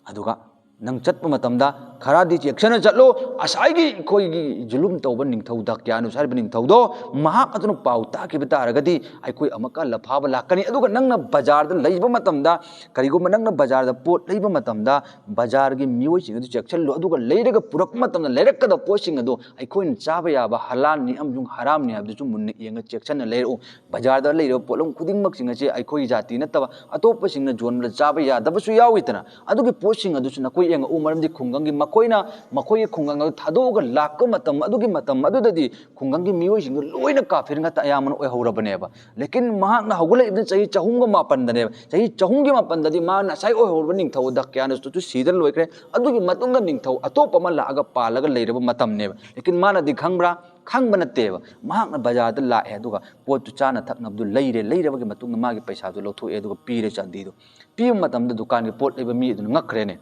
ꯑꯗꯨꯒ ꯅꯪ ꯆꯠꯄ ꯃꯇꯝꯗ ꯈꯔꯗꯤ ꯆꯦꯛꯁꯤꯟꯅ ꯆꯠꯂꯨ꯫ ꯉꯁꯥꯏꯒꯤ ꯑꯩꯈꯣꯏꯒꯤ ꯖꯨꯂꯨꯝ ꯇꯧꯕ ꯅꯤꯡꯊꯧ ꯗꯥꯀꯤꯌꯥꯅꯨꯁ ꯍꯥꯏꯔꯤꯕ ꯅꯤꯡꯊꯧꯗꯣ, ꯃꯍꯥꯛ ꯑꯗꯨꯅ ꯄꯥꯎ ꯇꯥꯈꯤꯕ ꯇꯥꯔꯒꯗꯤ ꯑꯩꯈꯣꯏ ꯑꯃꯨꯛꯀ ꯂꯐꯥꯕ ꯂꯥꯛꯀꯅꯤ꯫ ꯑꯗꯨꯒ ꯅꯪꯅ ꯕꯖꯥꯔꯗ ꯂꯩꯕ ꯃꯇꯝꯗ, ꯀꯔꯤꯒꯨꯝꯕ ꯅꯪꯅ ꯕꯖꯥꯔꯗ ꯄꯣꯠ ꯂꯩꯕ ꯃꯇꯝꯗ, ꯕꯖꯥꯔꯒꯤ ꯃꯤꯑꯣꯏꯁꯤꯡ ꯑꯗꯨ ꯆꯦꯛꯁꯤꯜꯂꯨ꯫ ꯑꯗꯨꯒ ꯂꯩꯔꯒ ꯄꯨꯔꯛꯄ ꯃꯇꯝꯗ ꯂꯩꯔꯛꯀꯗꯕ ꯄꯣꯠꯁꯤꯡ ꯑꯗꯨ ꯑꯩꯈꯣꯏꯅ ꯆꯥꯕ ꯌꯥꯕ ꯍꯂꯥꯜꯅꯤ ꯑꯃꯁꯨꯡ ꯍꯔꯥꯝꯅꯤ ꯍꯥꯏꯕꯗꯨꯁꯨ ꯃꯨꯟꯅ ꯌꯦꯡꯉ ꯆꯦꯛꯁꯤꯟꯅ ꯂꯩꯔꯛꯎ꯫ ꯕꯖꯥꯔꯗ ꯂꯩꯔꯤꯕ ꯄꯣꯠꯂꯝ ꯈꯨꯗꯤꯡꯃꯛꯁꯤꯡ ꯑꯁꯤ ꯑꯩꯈꯣꯏꯒꯤ ꯖꯥꯇꯤ ꯅꯠꯇꯕ ꯑꯇꯣꯞꯄꯁꯤꯡꯅ ꯌꯣꯟꯕꯗ ꯆꯥꯕ ꯌꯥꯗꯕꯁꯨ ꯌꯥꯎꯏꯗꯅ꯫ ꯑꯗꯨꯒꯤ ꯄꯣꯠꯁꯤꯡ ꯑꯗꯨꯁꯨ ꯅꯈꯣꯏ ꯌꯦꯡꯉꯛꯎ, ꯃꯔꯝꯗꯤ ꯈꯨꯡꯒꯪꯒꯤ ꯃꯈꯣꯏꯅ ꯃꯈꯣꯏꯒꯤ ꯈꯨꯡꯒꯪ ꯑꯗꯨ ꯊꯥꯗꯣꯛꯑꯒ ꯂꯥꯛꯄ ꯃꯇꯝ, ꯑꯗꯨꯒꯤ ꯃꯇꯝ ꯑꯗꯨꯗꯗꯤ ꯈꯨꯡꯒꯪꯒꯤ ꯃꯤꯑꯣꯏꯁꯤꯡꯗꯨ ꯂꯣꯏꯅ ꯀꯥꯐꯤꯔ ꯉꯥꯛꯇ ꯑꯌꯥꯝꯕꯅ ꯑꯣꯏꯍꯧꯔꯕꯅꯦꯕ꯫ ꯂꯦꯀꯤꯟ ꯃꯍꯥꯛꯅ ꯍꯧꯒꯠꯂꯛꯏꯕꯅ ꯆꯍꯤ ꯆꯍꯨꯝꯒ ꯃꯥꯄꯟꯗꯅꯦꯕ꯫ ꯆꯍꯤ ꯆꯍꯨꯝꯒꯤ ꯃꯥꯄꯟꯗꯗꯤ ꯃꯥ ꯉꯁꯥꯏ ꯑꯣꯏꯍꯧꯔꯕ ꯅꯤꯡꯊꯧ ꯗꯥꯀꯤꯌꯥꯅꯨꯁꯇꯨꯁꯨ ꯁꯤꯗ ꯂꯣꯏꯈ꯭ꯔꯦ꯫ ꯑꯗꯨꯒꯤ ꯃꯇꯨꯡꯗ ꯅꯤꯡꯊꯧ ꯑꯇꯣꯞꯄ ꯑꯃ ꯂꯥꯛꯑꯒ ꯄꯥꯜꯂꯒ ꯂꯩꯔꯕ ꯃꯇꯝꯅꯦꯕ꯫ ꯂꯦꯀꯤꯟ ꯃꯥꯅꯗꯤ ꯈꯪꯕ꯭ꯔꯥ? ꯈꯪꯕ ꯅꯠꯇꯦꯕ꯫ ꯃꯍꯥꯛꯅ ꯕꯖꯥꯔꯗ ꯂꯥꯛꯑꯦ, ꯑꯗꯨꯒ ꯄꯣꯠꯇꯨ ꯆꯥꯅ ꯊꯛꯅꯕꯗꯨ ꯂꯩꯔꯦ, ꯂꯩꯔꯕꯒꯤ ꯃꯇꯨꯡꯗ ꯃꯥꯒꯤ ꯄꯩꯁꯥꯗꯨ ꯂꯧꯊꯣꯛꯑꯦ, ꯑꯗꯨꯒ ꯄꯤꯔꯦ ꯆꯥꯟꯗꯤꯗꯨ꯫ ꯄꯤꯕ ꯃꯇꯝꯗ ꯗꯨꯀꯥꯟꯒꯤ ꯄꯣꯠ ꯂꯩꯕ ꯃꯤ ꯑꯗꯨꯅ ꯉꯛꯈ꯭ꯔꯦꯅꯦ꯫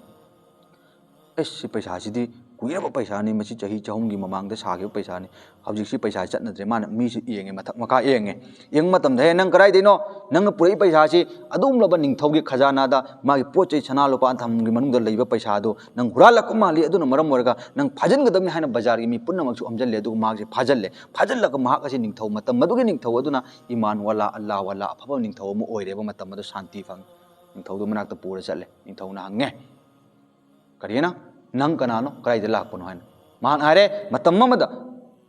"ꯑꯦꯁ, ꯁꯤ ꯄꯩꯁꯥꯁꯤꯗꯤ ꯀꯨꯏꯔꯕ ꯄꯩꯁꯥꯅꯤ, ꯃꯁꯤ ꯆꯍꯤ ꯆꯍꯨꯝꯒꯤ ꯃꯃꯥꯡꯗ ꯁꯥꯈꯤꯕ ꯄꯩꯁꯥꯅꯤ, ꯍꯧꯖꯤꯛꯁꯤ ꯄꯩꯁꯥ ꯆꯠꯅꯗ꯭ꯔꯦ", ꯃꯥꯅ ꯃꯤꯁꯤ ꯌꯦꯡꯉꯦ, ꯃꯊꯛ ꯃꯈꯥ ꯌꯦꯡꯉꯦ꯫ ꯌꯦꯡꯕ ꯃꯇꯝꯗ, "ꯍꯦ, ꯅꯪ ꯀꯗꯥꯏꯗꯩꯅꯣ? ꯅꯪꯅ ꯄꯨꯔꯛꯏ ꯄꯩꯁꯥꯁꯤ ꯑꯗꯨꯒꯨꯝꯂꯕ ꯅꯤꯡꯊꯧꯒꯤ ꯈꯖꯥꯅꯥꯗ ꯃꯥꯒꯤ ꯄꯣꯠ ꯆꯩ ꯁꯅꯥ ꯂꯨꯄꯥ ꯊꯝꯒꯤ ꯃꯅꯨꯡꯗ ꯂꯩꯕ ꯄꯩꯁꯥꯗꯨ ꯅꯪ ꯍꯨꯔꯥꯜꯂꯛꯄ ꯃꯥꯜꯂꯤ, ꯑꯗꯨꯅ ꯃꯔꯝ ꯑꯣꯏꯔꯒ ꯅꯪ ꯐꯥꯖꯤꯟꯒꯗꯕꯅꯤ" ꯍꯥꯏꯅ ꯕꯖꯥꯔꯒꯤ ꯃꯤ ꯄꯨꯝꯅꯃꯛꯁꯨ ꯑꯣꯝꯁꯤꯜꯂꯦ꯫ ꯑꯗꯨꯒ ꯃꯍꯥꯛꯁꯦ ꯐꯥꯖꯤꯜꯂꯦ꯫ ꯐꯥꯖꯤꯜꯂꯒ ꯃꯍꯥꯛ ꯑꯁꯤ ꯅꯤꯡꯊꯧ, ꯃꯇꯝ ꯑꯗꯨꯒꯤ ꯅꯤꯡꯊꯧ ꯑꯗꯨꯅ ꯏꯃꯥꯟ ꯋꯥꯂꯥ, ꯑꯜꯂꯥ ꯋꯥꯂꯥ, ꯑꯐꯕ ꯅꯤꯡꯊꯧ ꯑꯃ ꯑꯣꯏꯔꯦꯕ꯫ ꯃꯇꯝ ꯑꯗꯨ ꯁꯥꯟꯇꯤ ꯐꯪꯉꯤ꯫ ꯅꯤꯡꯊꯧꯗꯨ ꯃꯅꯥꯛꯇ ꯄꯨꯔ ꯆꯠꯂꯦ꯫ ꯅꯤꯡꯊꯧꯅ ꯍꯪꯉꯦ, ꯀꯔꯤ ꯍꯥꯏꯅ? "ꯅꯪ ꯀꯅꯥꯅꯣ? ꯀꯗꯥꯏꯗ ꯂꯥꯛꯄꯅꯣ?" ꯍꯥꯏꯅ꯫ ꯃꯍꯥꯛꯅ ꯍꯥꯏꯔꯦ, ꯃꯇꯝ ꯑꯃꯗ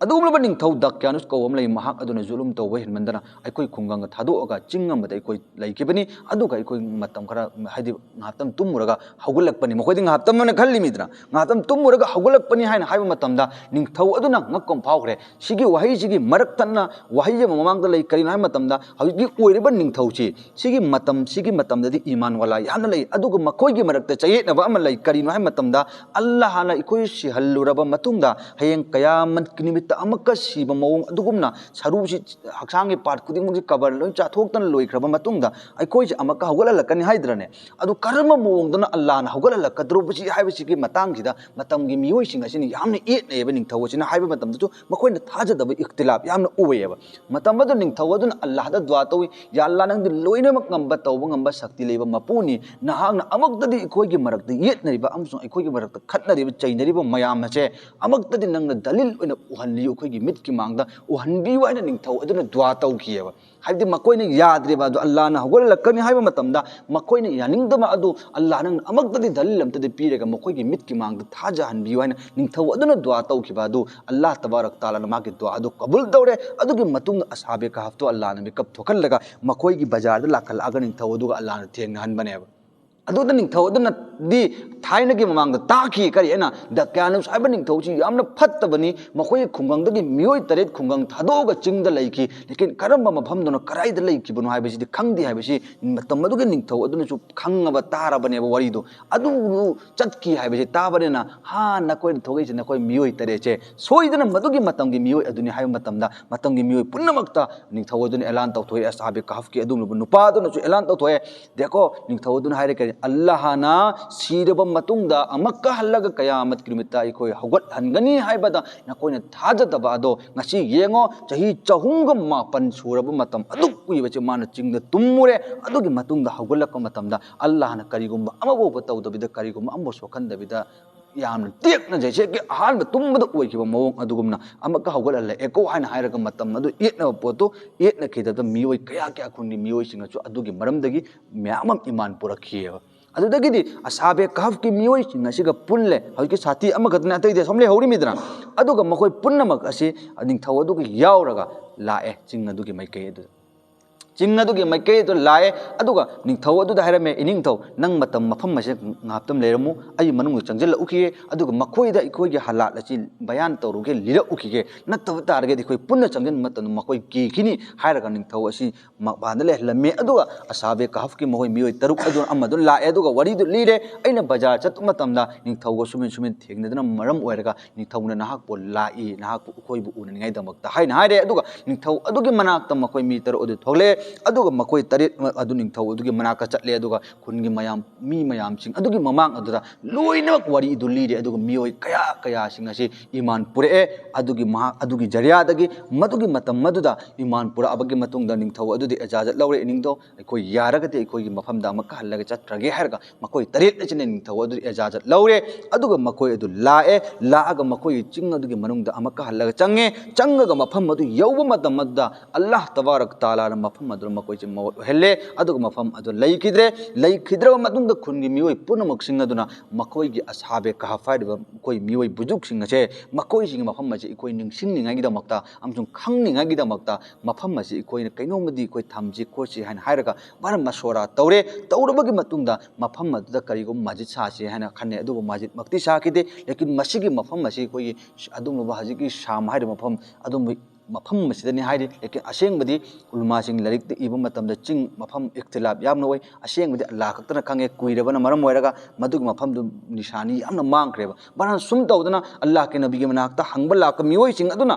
ꯑꯗꯨꯒꯨꯝꯂꯕ ꯅꯤꯡꯊꯧ ꯗꯛꯌꯥꯅꯨꯁ ꯀꯧꯕ ꯑꯃ ꯂꯩ, ꯃꯍꯥꯛ ꯑꯗꯨꯅ ꯖꯨꯂꯨꯝ ꯇꯧꯕ ꯍꯦꯟꯃꯟꯗꯅ ꯑꯩꯈꯣꯏ ꯈꯨꯡꯒꯪꯗ ꯊꯥꯗꯣꯛꯑꯒ ꯆꯤꯡ ꯑꯃꯗ ꯑꯩꯈꯣꯏ ꯂꯩꯈꯤꯕꯅꯤ꯫ ꯑꯗꯨꯒ ꯑꯩꯈꯣꯏ ꯃꯇꯝ ꯈꯔ, ꯍꯥꯏꯗꯤ, ꯉꯥꯏꯍꯥꯛꯇꯪ ꯇꯨꯝꯃꯨꯔꯒ ꯍꯧꯒꯠꯂꯛꯄꯅꯤ꯫ ꯃꯈꯣꯏꯗꯤ ꯉꯥꯏꯍꯥꯛꯇꯪ ꯑꯣꯏꯅ ꯈꯜꯂꯤꯃꯤꯗꯅ, ꯉꯥꯏꯍꯥꯛꯇꯪ ꯇꯨꯝꯃꯨꯔꯒ ꯍꯧꯒꯠꯂꯛꯄꯅꯤ ꯍꯥꯏꯅ ꯍꯥꯏꯕ ꯃꯇꯝꯗ ꯅꯤꯡꯊꯧ ꯑꯗꯨꯅ ꯉꯛꯄ ꯑꯃ ꯐꯥꯎꯈ꯭ꯔꯦ꯫ ꯁꯤꯒꯤ ꯋꯥꯍꯩꯁꯤꯒꯤ ꯃꯔꯛ ꯊꯠꯅ ꯋꯥꯍꯩ ꯑꯃ ꯃꯃꯥꯡꯗ ꯂꯩ꯫ ꯀꯔꯤꯅꯣ ꯍꯥꯏꯕ ꯃꯇꯝꯗ, ꯍꯧꯖꯤꯛꯀꯤ ꯑꯣꯏꯔꯤꯕ ꯅꯤꯡꯊꯧꯁꯤ, ꯁꯤꯒꯤ ꯃꯇꯝ, ꯁꯤꯒꯤ ꯃꯇꯝꯗꯗꯤ ꯏꯃꯥꯟ ꯋꯥꯂꯥ ꯌꯥꯝꯅ ꯂꯩ, ꯑꯗꯨꯒ ꯃꯈꯣꯏꯒꯤ ꯃꯔꯛꯇ ꯆꯌꯦꯠꯅꯕ ꯑꯃ ꯂꯩ꯫ ꯀꯔꯤꯅꯣ ꯍꯥꯏꯕ ꯃꯇꯝꯗ, ꯑꯜꯂꯥꯍꯅ ꯑꯩꯈꯣꯏ ꯁꯤꯍꯜꯂꯨꯔꯕ ꯃꯇꯨꯡꯗ, ꯍꯌꯦꯡ ꯀꯌꯥꯃꯠꯀꯤ ꯅꯨꯃꯤꯠꯇ ꯑꯃꯨꯛꯀ ꯁꯤꯕ ꯃꯑꯣꯡ ꯑꯗꯨꯒꯨꯝꯅ, ꯁꯔꯨꯁꯤ, ꯍꯛꯆꯥꯡꯒꯤ ꯄꯥꯔꯠ ꯈꯨꯗꯤꯡꯃꯛꯁꯤ ꯀꯕꯔ ꯂꯣꯏ ꯆꯥꯊꯣꯛꯇꯅ ꯂꯣꯏꯈ꯭ꯔꯕ ꯃꯇꯨꯡꯗ, ꯑꯩꯈꯣꯏꯁꯦ ꯑꯃꯨꯛꯀ ꯍꯧꯒꯠꯍꯜꯂꯛꯀꯅꯤ ꯍꯥꯏꯗ꯭ꯔꯅꯦ? ꯑꯗꯨ ꯀꯔꯝꯕ ꯃꯑꯣꯡꯗꯅ ꯑꯜꯂꯥꯍꯅ ꯍꯧꯒꯠꯍꯜꯂꯛꯀꯗꯧꯔꯤꯕꯁꯤ ꯍꯥꯏꯕꯁꯤꯒꯤ ꯃꯇꯥꯡꯁꯤꯗ ꯃꯇꯝꯒꯤ ꯃꯤꯑꯣꯏꯁꯤꯡ ꯑꯁꯤꯅ ꯌꯥꯝꯅ ꯌꯦꯠꯅꯩꯌꯦꯕ꯫ ꯅꯤꯡꯊꯧ ꯑꯁꯤꯅ ꯍꯥꯏꯕ ꯃꯇꯝꯗꯁꯨ ꯃꯈꯣꯏꯅ ꯊꯥꯖꯗꯕ ꯏꯈꯇꯤꯂꯥꯞ ꯌꯥꯝꯅ ꯎꯏꯌꯦꯕ꯫ ꯃꯇꯝ ꯑꯗꯨ ꯅꯤꯡꯊꯧ ꯑꯗꯨꯅ ꯑꯜꯂꯥꯍꯗ ꯗꯨꯋꯥ ꯇꯧꯏ, "ꯌꯥ ꯑꯜꯂꯥꯍ, ꯅꯪꯗꯤ ꯂꯣꯏꯅꯃꯛ ꯉꯝꯕ, ꯇꯧꯕ ꯉꯝꯕ, ꯁꯛꯇꯤ ꯂꯩꯕ ꯃꯄꯨꯅꯤ꯫ ꯅꯍꯥꯛꯅ ꯑꯃꯨꯛꯇꯗꯤ ꯑꯩꯈꯣꯏꯒꯤ ꯃꯔꯛꯇ ꯌꯦꯠꯅꯔꯤꯕ ꯑꯃꯁꯨꯡ ꯑꯩꯈꯣꯏꯒꯤ ꯃꯔꯛꯇ ꯈꯠꯅꯔꯤꯕ, ꯆꯩꯅꯔꯤꯕ ꯃꯌꯥꯝ ꯑꯁꯦ ꯑꯃꯨꯛꯇꯗꯤ ꯅꯪꯅ ꯗꯂꯤꯜ ꯑꯣꯏꯅ ꯎꯍꯟꯕꯤꯌꯨ, ꯑꯩꯈꯣꯏꯒꯤ ꯃꯤꯠꯀꯤ ꯃꯥꯡꯗ ꯎꯍꯟꯕꯤꯌꯨ" ꯍꯥꯏꯅ ꯅꯤꯡꯊꯧ ꯑꯗꯨꯅ ꯗꯨꯋꯥ ꯇꯧꯈꯤꯑꯕ꯫ ꯍꯥꯏꯕꯗꯤ ꯃꯈꯣꯏꯅ ꯌꯥꯗ꯭ꯔꯤꯕ ꯑꯗꯣ, ꯑꯜꯂꯥꯍꯅ ꯍꯧꯒꯠꯂꯛꯀꯅꯤ ꯍꯥꯏꯕ ꯃꯇꯝꯗ ꯃꯈꯣꯏꯅ ꯌꯥꯅꯤꯡꯗꯕ ꯑꯗꯨ, "ꯑꯜꯂꯥꯍ, ꯅꯪꯅ ꯑꯃꯨꯛꯇꯗꯤ ꯗꯂꯤꯜ ꯑꯃꯇꯗꯤ ꯄꯤꯔꯒ ꯃꯈꯣꯏꯒꯤ ꯃꯤꯠꯀꯤ ꯃꯥꯡꯗ ꯊꯥꯖꯍꯟꯕꯤꯌꯨ" ꯍꯥꯏꯅ ꯅꯤꯡꯊꯧ ꯑꯗꯨꯅ ꯗꯨꯋꯥ ꯇꯧꯈꯤꯕ ꯑꯗꯨ, ꯑꯜꯂꯥꯍ ꯇꯕꯥꯔꯛ ꯇꯥꯂꯥꯅ ꯃꯥꯒꯤ ꯗꯨꯋꯥ ꯑꯗꯨ ꯀꯕꯨꯜ ꯇꯧꯔꯦ꯫ ꯑꯗꯨꯒꯤ ꯃꯇꯨꯡꯗ ꯑꯁꯍꯥꯕꯦ ꯀꯍꯐꯇꯣ ꯑꯜꯂꯥꯍꯅ ꯃꯤꯀꯞ ꯊꯣꯛꯍꯜꯂꯒ ꯃꯈꯣꯏꯒꯤ ꯕꯖꯥꯔꯗ ꯂꯥꯛꯈꯠꯂꯛꯑꯒ ꯅꯤꯡꯊꯧ ꯑꯗꯨꯒ ꯑꯜꯂꯥꯍꯅ ꯊꯦꯡꯅꯍꯟꯕꯅꯦꯕ꯫ ꯑꯗꯨꯗ ꯅꯤꯡꯊꯧ ꯑꯗꯨꯅꯗꯤ ꯊꯥꯏꯅꯒꯤ ꯃꯃꯥꯡꯗ ꯇꯥꯈꯤ꯫ ꯀꯔꯤ ꯍꯥꯏꯅ? ꯗꯛꯌꯥꯅꯨꯁ ꯍꯥꯏꯕ ꯅꯤꯡꯊꯧꯁꯤ ꯌꯥꯝꯅ ꯐꯠꯇꯕꯅꯤ, ꯃꯈꯣꯏꯒꯤ ꯈꯨꯡꯒꯪꯗꯒꯤ ꯃꯤꯑꯣꯏ ꯇꯔꯦꯠ ꯈꯨꯡꯒꯪ ꯊꯥꯗꯣꯛꯑꯒ ꯆꯤꯡꯗ ꯂꯩꯈꯤ꯫ ꯂꯦꯀꯤꯟ ꯀꯔꯝꯕ ꯃꯐꯝꯗꯅꯣ, ꯀꯗꯥꯏꯗ ꯂꯩꯈꯤꯕꯅꯣ ꯍꯥꯏꯕꯁꯤꯗꯤ ꯈꯪꯗꯦ ꯍꯥꯏꯕꯁꯤ ꯃꯇꯝ ꯑꯗꯨꯒꯤ ꯅꯤꯡꯊꯧ ꯑꯗꯨꯅꯁꯨ ꯈꯪꯉꯕ, ꯇꯥꯔꯕꯅꯦꯕ ꯋꯥꯔꯤꯗꯣ꯫ ꯑꯗꯨ ꯆꯠꯈꯤ ꯍꯥꯏꯕꯁꯤ ꯇꯥꯕꯅꯤꯅ, "ꯍꯥ, ꯅꯈꯣꯏꯅ ꯊꯣꯛꯂꯛꯏꯁꯦ ꯅꯈꯣꯏ ꯃꯤꯑꯣꯏ ꯇꯔꯦꯠꯁꯦ ꯁꯣꯏꯗꯅ ꯃꯗꯨꯒꯤ ꯃꯇꯝꯒꯤ ꯃꯤꯑꯣꯏ ꯑꯗꯨꯅꯤ" ꯍꯥꯏꯕ ꯃꯇꯝꯗ, ꯃꯇꯝꯒꯤ ꯃꯤꯑꯣꯏ ꯄꯨꯝꯅꯃꯛꯇ ꯅꯤꯡꯊꯧ ꯑꯗꯨꯅ ꯑꯦꯂꯥꯟ ꯇꯧꯊꯣꯛꯑꯦ꯫ ꯑꯁꯍꯥꯕꯦ ꯀꯍꯐꯀꯤ ꯑꯗꯨꯒꯨꯝꯂꯕ ꯅꯨꯄꯥ ꯑꯗꯨꯅꯁꯨ ꯑꯦꯂꯥꯟ ꯇꯧꯊꯣꯛꯑꯦ꯫ ꯗꯦꯀꯣ, ꯅꯤꯡꯊꯧ ꯑꯗꯨꯅ ꯍꯥꯏꯔꯦ, ꯀꯔꯤ? "ꯑꯜꯂꯥꯍꯅ ꯁꯤꯔꯕ ꯃꯇꯨꯡꯗ ꯑꯃꯨꯛꯀ ꯍꯜꯂꯒ ꯀꯌꯥꯃꯠꯀꯤ ꯅꯨꯃꯤꯠꯇ ꯑꯩꯈꯣꯏ ꯍꯧꯒꯠꯍꯟꯒꯅꯤ ꯍꯥꯏꯕꯗ ꯅꯈꯣꯏꯅ ꯊꯥꯖꯗꯕ ꯑꯗꯣ ꯉꯁꯤ ꯌꯦꯡꯉꯣ, ꯆꯍꯤ ꯆꯍꯨꯝꯒ ꯃꯥꯄꯟ ꯁꯨꯔꯕ ꯃꯇꯝ ꯑꯗꯨꯛ ꯀꯨꯏꯕꯁꯦ ꯃꯥꯅ ꯆꯤꯡꯗ ꯇꯨꯝꯃꯨꯔꯦ, ꯑꯗꯨꯒꯤ ꯃꯇꯨꯡꯗ ꯍꯧꯒꯠꯂꯛꯄ ꯃꯇꯝꯗ ꯑꯜꯂꯥꯍꯅ ꯀꯔꯤꯒꯨꯝꯕ ꯑꯃꯐꯥꯎꯕ ꯇꯧꯗꯕꯤꯗ, ꯀꯔꯤꯒꯨꯝꯕ ꯑꯃꯐꯥꯎ ꯁꯣꯛꯍꯟꯗꯕꯤꯗ, ꯌꯥꯝꯅ ꯇꯦꯛꯅ ꯖꯩꯁꯦꯛꯀꯤ ꯑꯍꯥꯟꯕ ꯇꯨꯝꯕꯗ ꯑꯣꯏꯈꯤꯕ ꯃꯑꯣꯡ ꯑꯗꯨꯒꯨꯝꯅ ꯑꯃꯨꯛꯀ ꯍꯧꯒꯠꯍꯜꯂꯛꯑꯦꯀꯣ" ꯍꯥꯏꯅ ꯍꯥꯏꯔꯒ ꯃꯇꯝ ꯑꯗꯨ ꯌꯦꯠꯅꯕ ꯄꯣꯠꯇꯨ ꯌꯦꯠꯅꯈꯤꯗꯕꯗ ꯃꯤꯑꯣꯏ ꯀꯌꯥ ꯀꯌꯥ ꯈꯨꯟꯒꯤ ꯃꯤꯑꯣꯏꯁꯤꯡꯅꯁꯨ ꯑꯗꯨꯒꯤ ꯃꯔꯝꯗꯒꯤ ꯃꯌꯥꯝ ꯑꯃ ꯏꯃꯥꯟ ꯄꯨꯔꯛꯈꯤꯑꯕ꯫ ꯑꯗꯨꯗꯒꯤꯗꯤ ꯑꯁꯥꯕꯦ ꯀꯍꯐꯀꯤ ꯃꯤꯑꯣꯏꯁꯤꯡ ꯑꯁꯤꯒ ꯄꯨꯜꯂꯦ꯫ ꯍꯧꯖꯤꯛꯀꯤ ꯁꯥꯊꯤ ꯑꯃꯈꯛꯇꯅ ꯑꯇꯩꯗꯤ ꯑꯁꯣꯝ ꯂꯩꯍꯧꯔꯤꯃꯤꯗꯅ꯫ ꯑꯗꯨꯒ ꯃꯈꯣꯏ ꯄꯨꯝꯅꯃꯛ ꯑꯁꯤ ꯅꯤꯡꯊꯧ ꯑꯗꯨꯒ ꯌꯥꯎꯔꯒ ꯂꯥꯛꯑꯦ ꯆꯤꯡ ꯑꯗꯨꯒꯤ ꯃꯥꯏꯀꯩ ꯑꯗꯨꯗ꯫ ꯆꯤꯡ ꯑꯗꯨꯒꯤ ꯃꯥꯏꯀꯩ ꯑꯗꯨ ꯂꯥꯛꯑꯦ꯫ ꯑꯗꯨꯒ ꯅꯤꯡꯊꯧ ꯑꯗꯨꯗ ꯍꯥꯏꯔꯝꯃꯦ, "ꯏꯅꯤꯡꯊꯧ, ꯅꯪ ꯃꯇꯝ ꯃꯐꯝ ꯑꯁꯤꯗ ꯉꯥꯏꯍꯥꯛꯇꯪ ꯂꯩꯔꯝꯃꯨ, ꯑꯩ ꯃꯅꯨꯡꯗ ꯆꯪꯁꯤꯜꯂꯛꯎꯈꯤꯒꯦ, ꯑꯗꯨꯒ ꯃꯈꯣꯏꯗ ꯑꯩꯈꯣꯏꯒꯤ ꯍꯥꯂꯥꯠ ꯑꯁꯤ ꯕꯌꯥꯟ ꯇꯧꯔꯨꯒꯦ, ꯂꯤꯔꯛꯎꯈꯤꯒꯦ, ꯅꯠꯇꯕ ꯇꯥꯔꯒꯗꯤ ꯑꯩꯈꯣꯏ ꯄꯨꯟꯅ ꯆꯪꯁꯤꯟꯕ ꯃꯇꯝꯗ ꯃꯈꯣꯏ ꯀꯤꯈꯤꯅꯤ" ꯍꯥꯏꯔꯒ ꯅꯤꯡꯊꯧ ꯑꯁꯤ ꯃꯄꯥꯟꯗ ꯂꯩꯍꯜꯂꯝꯃꯦ꯫ ꯑꯗꯨꯒ ꯑꯁꯥꯕꯦ ꯀꯍꯐꯀꯤ ꯃꯈꯣꯏ ꯃꯤꯑꯣꯏ ꯇꯔꯨꯛ ꯑꯗꯨ ꯑꯃꯗꯨ ꯂꯥꯛꯑꯦ, ꯑꯗꯨꯒ ꯋꯥꯔꯤꯗꯨ ꯂꯤꯔꯦ, "ꯑꯩꯅ ꯕꯖꯥꯔ ꯆꯠꯄ ꯃꯇꯝꯗ ꯅꯤꯡꯊꯧꯒ ꯁꯨꯃꯤꯟ ꯁꯨꯃꯤꯟ ꯊꯦꯡꯅꯗꯨꯅ ꯃꯔꯝ ꯑꯣꯏꯔꯒ ꯅꯤꯡꯊꯧꯅ ꯅꯍꯥꯛꯄꯨ ꯂꯥꯛꯏ, ꯅꯍꯥꯛꯄꯨ ꯑꯩꯈꯣꯏꯕꯨ ꯎꯅꯅꯤꯡꯉꯥꯏꯗꯃꯛꯇ" ꯍꯥꯏꯅ ꯍꯥꯏꯔꯦ꯫ ꯑꯗꯨꯒ ꯅꯤꯡꯊꯧ ꯑꯗꯨꯒꯤ ꯃꯅꯥꯛꯇ ꯃꯈꯣꯏ ꯃꯤ ꯇꯔꯨꯛ ꯑꯗꯨ ꯊꯣꯛꯂꯛꯑꯦ꯫ ꯑꯗꯨꯒ ꯃꯈꯣꯏ ꯇꯔꯦꯠ ꯑꯗꯨ ꯅꯤꯡꯊꯧ ꯑꯗꯨꯒꯤ ꯃꯅꯥꯛꯇ ꯆꯠꯂꯦ꯫ ꯑꯗꯨꯒ ꯈꯨꯟꯒꯤ ꯃꯌꯥꯝ, ꯃꯤ ꯃꯌꯥꯝꯁꯤꯡ ꯑꯗꯨꯒꯤ ꯃꯃꯥꯡ ꯑꯗꯨꯗ ꯂꯣꯏꯅꯃꯛ ꯋꯥꯔꯤ ꯑꯗꯨ ꯂꯤꯔꯦ꯫ ꯑꯗꯨꯒ ꯃꯤꯑꯣꯏ ꯀꯌꯥ ꯀꯌꯥꯁꯤꯡ ꯑꯁꯤ ꯏꯃꯥꯟ ꯄꯨꯔꯛꯑꯦ꯫ ꯑꯗꯨꯒꯤ ꯃꯍꯥꯛ ꯑꯗꯨꯒꯤ ꯖꯔꯤꯌꯥꯗꯒꯤ ꯃꯗꯨꯒꯤ ꯃꯇꯝ ꯑꯗꯨꯗ ꯏꯃꯥꯟ ꯄꯨꯔꯛꯑꯕꯒꯤ ꯃꯇꯨꯡꯗ ꯅꯤꯡꯊꯧ ꯑꯗꯨꯗꯤ ꯏꯖꯥꯖꯠ ꯂꯧꯔꯦ, "ꯏꯅꯤꯡꯊꯧ, ꯑꯩꯈꯣꯏ ꯌꯥꯔꯒꯗꯤ ꯑꯩꯈꯣꯏꯒꯤ ꯃꯐꯝꯗ ꯑꯃꯨꯛꯀ ꯍꯜꯂꯒ ꯆꯠꯈ꯭ꯔꯒꯦ" ꯍꯥꯏꯔꯒ ꯃꯈꯣꯏ ꯇꯔꯦꯠ ꯑꯁꯤꯅ ꯅꯤꯡꯊꯧ ꯑꯗꯨꯗꯤ ꯏꯖꯥꯖꯠ ꯂꯧꯔꯦ꯫ ꯑꯗꯨꯒ ꯃꯈꯣꯏ ꯑꯗꯨ ꯂꯥꯛꯑꯦ꯫ ꯂꯥꯛꯑꯒ ꯃꯈꯣꯏꯒꯤ ꯆꯤꯡ ꯑꯗꯨꯒꯤ ꯃꯅꯨꯡꯗ ꯑꯃꯨꯛꯀ ꯍꯜꯂꯒ ꯆꯪꯉꯦ꯫ ꯆꯪꯉꯒ ꯃꯐꯝ ꯑꯗꯨ ꯌꯧꯕ ꯃꯇꯝ ꯑꯗꯨꯗ ꯑꯜꯂꯥꯍ ꯇꯕꯥꯔꯛ ꯇꯥꯂꯥꯅ ꯃꯐꯝ ꯑꯗꯨꯗ ꯃꯈꯣꯏꯁꯦ ꯃꯧꯠ ꯑꯣꯏꯍꯜꯂꯦ꯫ ꯑꯗꯨꯒ ꯃꯐꯝ ꯑꯗꯨ ꯂꯩꯈꯤꯗ꯭ꯔꯦ꯫ ꯂꯩꯈꯤꯗ꯭ꯔꯕ ꯃꯇꯨꯡꯗ ꯈꯨꯟꯒꯤ ꯃꯤꯑꯣꯏ ꯄꯨꯝꯅꯃꯛꯁꯤꯡ ꯑꯗꯨꯅ ꯃꯈꯣꯏꯒꯤ ꯑꯁꯥꯕꯦ ꯀꯍꯐ ꯍꯥꯏꯔꯤꯕ ꯃꯈꯣꯏ ꯃꯤꯑꯣꯏ ꯕꯨꯖꯨꯛꯁꯤꯡ ꯑꯁꯦ, ꯃꯈꯣꯏꯁꯤꯡꯒꯤ ꯃꯐꯝ ꯑꯁꯤ ꯑꯩꯈꯣꯏ ꯅꯤꯡꯁꯤꯡꯅꯤꯡꯉꯥꯏꯒꯤꯗꯃꯛꯇ ꯑꯃꯁꯨꯡ ꯈꯪꯅꯤꯡꯉꯥꯏꯒꯤꯗꯃꯛꯇ ꯃꯐꯝ ꯑꯁꯤ ꯑꯩꯈꯣꯏꯅ ꯀꯩꯅꯣꯝꯃꯗꯤ ꯑꯩꯈꯣꯏ ꯊꯝꯁꯤ ꯈꯣꯠꯁꯤ ꯍꯥꯏꯅ ꯍꯥꯏꯔꯒ ꯃꯥꯅ ꯃꯁꯣꯔꯥ ꯇꯧꯔꯦ꯫ ꯇꯧꯔꯕꯒꯤ ꯃꯇꯨꯡꯗ ꯃꯐꯝ ꯑꯗꯨꯗ ꯀꯔꯤꯒꯨꯝꯕ ꯃꯁꯖꯤꯗ ꯁꯥꯁꯤ ꯍꯥꯏꯅ ꯈꯟꯅꯩ, ꯑꯗꯨꯕꯨ ꯃꯁꯖꯤꯗꯃꯛꯇꯤ ꯁꯥꯈꯤꯗꯦ꯫ ꯂꯦꯀꯤꯟ ꯃꯁꯤꯒꯤ ꯃꯐꯝ ꯑꯁꯤ ꯑꯩꯈꯣꯏꯒꯤ ꯑꯗꯨꯒꯨꯝꯂꯕ ꯍꯧꯖꯤꯛꯀꯤ ꯁꯥꯝ ꯍꯥꯏꯔꯤꯕ ꯃꯐꯝ ꯑꯗꯨꯝꯕ ꯃꯐꯝ ꯑꯁꯤꯗꯅꯤ ꯍꯥꯏꯔꯤ꯫ ꯂꯦꯀꯤꯟ ꯑꯁꯦꯡꯕꯗꯤ ꯎꯂꯃꯥꯁꯤꯡ ꯂꯥꯏꯔꯤꯛꯇ ꯏꯕ ꯃꯇꯝꯗ ꯆꯤꯡ ꯃꯐꯝ ꯏꯈꯇꯤꯂꯥꯞ ꯌꯥꯝꯅ ꯑꯣꯏ꯫ ꯑꯁꯦꯡꯕꯗꯤ ꯑꯜꯂꯥꯍ ꯈꯛꯇꯅ ꯈꯪꯉꯦ꯫ ꯀꯨꯏꯔꯕꯅ ꯃꯔꯝ ꯑꯣꯏꯔꯒ ꯃꯗꯨꯒꯤ ꯃꯐꯝꯗꯨ ꯅꯤꯁꯥꯅꯤ ꯌꯥꯝꯅ ꯃꯥꯡꯈ꯭ꯔꯦꯕ꯫ ꯃꯔꯝ ꯁꯨꯝ ꯇꯧꯗꯅ ꯑꯜꯂꯥꯍꯀꯤ ꯅꯕꯤꯒꯤ ꯃꯅꯥꯛꯇ ꯍꯪꯕ ꯂꯥꯛꯄ ꯃꯤꯑꯣꯏꯁꯤꯡ ꯑꯗꯨꯅ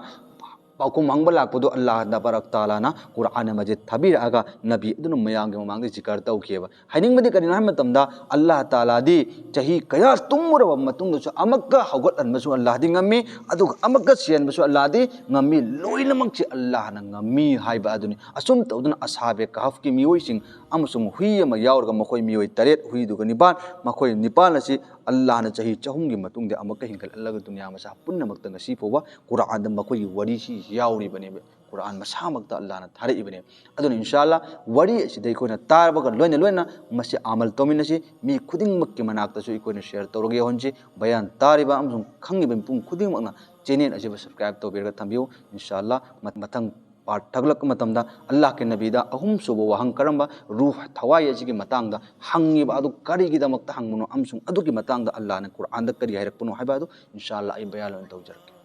ꯄꯥꯎꯈꯨꯝ ꯍꯪꯕ ꯂꯥꯛꯄꯗꯨ ꯑꯜꯂꯥꯍ ꯇꯕꯥꯔꯛ ꯇꯥꯂꯥꯅ ꯀꯨꯔꯑꯥꯟ ꯃꯖꯤꯗ ꯊꯥꯕꯤꯔꯛꯑꯒ ꯅꯕꯤ ꯑꯗꯨꯅ ꯃꯌꯥꯝꯒꯤ ꯃꯃꯥꯡꯗ ꯖꯤꯀꯔ ꯇꯧꯈꯤꯑꯕ꯫ ꯍꯥꯏꯅꯤꯡꯕꯗꯤ ꯀꯔꯤꯅꯣ ꯍꯥꯏꯕ ꯃꯇꯝꯗ, ꯑꯜꯂꯥꯍ ꯇꯥꯂꯥꯗꯤ ꯆꯍꯤ ꯀꯌꯥ ꯇꯨꯝꯃꯨꯔꯕ ꯃꯇꯨꯡꯗꯁꯨ ꯑꯃꯨꯛꯀ ꯍꯧꯒꯠꯍꯟꯕꯁꯨ ꯑꯜꯂꯥꯍꯗꯤ ꯉꯝꯃꯤ, ꯑꯗꯨꯒ ꯑꯃꯨꯛꯀ ꯁꯤꯍꯟꯕꯁꯨ ꯑꯜꯂꯥꯍꯗꯤ ꯉꯝꯃꯤ, ꯂꯣꯏꯅꯃꯛꯁꯤ ꯑꯜꯂꯥꯍꯅ ꯉꯝꯃꯤ ꯍꯥꯏꯕ ꯑꯗꯨꯅꯤ꯫ ꯑꯁꯨꯝ ꯇꯧꯗꯨꯅ ꯑꯁꯥꯕꯦ ꯀꯍꯐꯀꯤ ꯃꯤꯑꯣꯏꯁꯤꯡ ꯑꯃꯁꯨꯡ ꯍꯨꯏ ꯑꯃ ꯌꯥꯎꯔꯒ ꯃꯈꯣꯏ ꯃꯤꯑꯣꯏ ꯇꯔꯦꯠ, ꯍꯨꯏꯗꯨꯒ ꯅꯤꯄꯥꯜ, ꯃꯈꯣꯏ ꯅꯤꯄꯥꯜ ꯑꯁꯤ ꯑꯜꯂꯥꯍꯅ ꯆꯍꯤ ꯆꯍꯨꯝꯒꯤ ꯃꯇꯨꯡꯗ ꯑꯃꯨꯛꯀ ꯍꯤꯡꯒꯠꯍꯜꯂꯒ ꯗꯨꯅꯤꯌꯥ ꯃꯆꯥ ꯄꯨꯝꯅꯃꯛꯇ ꯉꯁꯤ ꯐꯥꯎꯕ ꯀꯨꯔꯥꯟꯗ ꯃꯈꯣꯏꯒꯤ ꯋꯥꯔꯤꯁꯤ ꯌꯥꯎꯔꯤꯕꯅꯦꯕ꯫ ꯀꯨꯔꯥꯟ ꯃꯁꯥꯃꯛꯇ ꯑꯜꯂꯥꯍꯅ ꯊꯥꯔꯛꯏꯕꯅꯦ꯫ ꯑꯗꯨꯅ ꯏꯟꯁꯥ ꯑꯜꯂꯥꯍ ꯋꯥꯔꯤ ꯑꯁꯤꯗ ꯑꯩꯈꯣꯏꯅ ꯇꯥꯕꯒ ꯂꯣꯏꯅ ꯂꯣꯏꯅꯅ ꯃꯁꯤ ꯑꯃꯜ ꯇꯧꯃꯤꯟꯅꯁꯤ꯫ ꯃꯤ ꯈꯨꯗꯤꯡꯃꯛꯀꯤ ꯃꯅꯥꯛꯇꯁꯨ ꯑꯩꯈꯣꯏꯅ ꯁꯤꯌꯔ ꯇꯧꯔꯒ ꯌꯧꯍꯟꯁꯤ꯫ ꯕꯌꯥꯟ ꯇꯥꯔꯤꯕ ꯑꯃꯁꯨꯡ ꯈꯪꯉꯤꯕ ꯃꯤꯄꯨꯝ ꯈꯨꯗꯤꯡꯃꯛꯅ ꯆꯦꯅꯦꯜ ꯑꯁꯤꯕꯨ ꯁꯕꯁꯀ꯭ꯔꯥꯏꯕ ꯇꯧꯕꯤꯔꯒ ꯊꯝꯕꯤꯌꯨ꯫ ꯏꯟꯁꯥ ꯑꯜꯂꯥꯍ ꯃꯊꯪ ꯄꯥꯔꯠ ꯊꯥꯒꯠꯂꯛꯄ ꯃꯇꯝꯗ ꯑꯜꯂꯥꯍꯀꯤ ꯅꯕꯤꯗ ꯑꯍꯨꯝꯁꯨꯕ ꯋꯥꯍꯪ ꯀꯔꯝꯕ, ꯔꯨꯍ, ꯊꯋꯥꯏ ꯑꯁꯤꯒꯤ ꯃꯇꯥꯡꯗ ꯍꯪꯉꯤꯕ ꯑꯗꯨ ꯀꯔꯤꯒꯤꯗꯃꯛꯇ ꯍꯪꯕꯅꯣ ꯑꯃꯁꯨꯡ ꯑꯗꯨꯒꯤ ꯃꯇꯥꯡꯗ ꯑꯜꯂꯥꯍꯅ ꯀꯨꯔꯥꯟꯗ ꯀꯔꯤ ꯍꯥꯏꯔꯛꯄꯅꯣ ꯍꯥꯏꯕ ꯑꯗꯨ ꯏꯟꯁꯥ ꯑꯜꯂꯥꯍ ꯑꯩ ꯕꯌꯥꯟ ꯑꯣꯏꯅ ꯇꯧꯖꯔꯛꯀꯦ꯫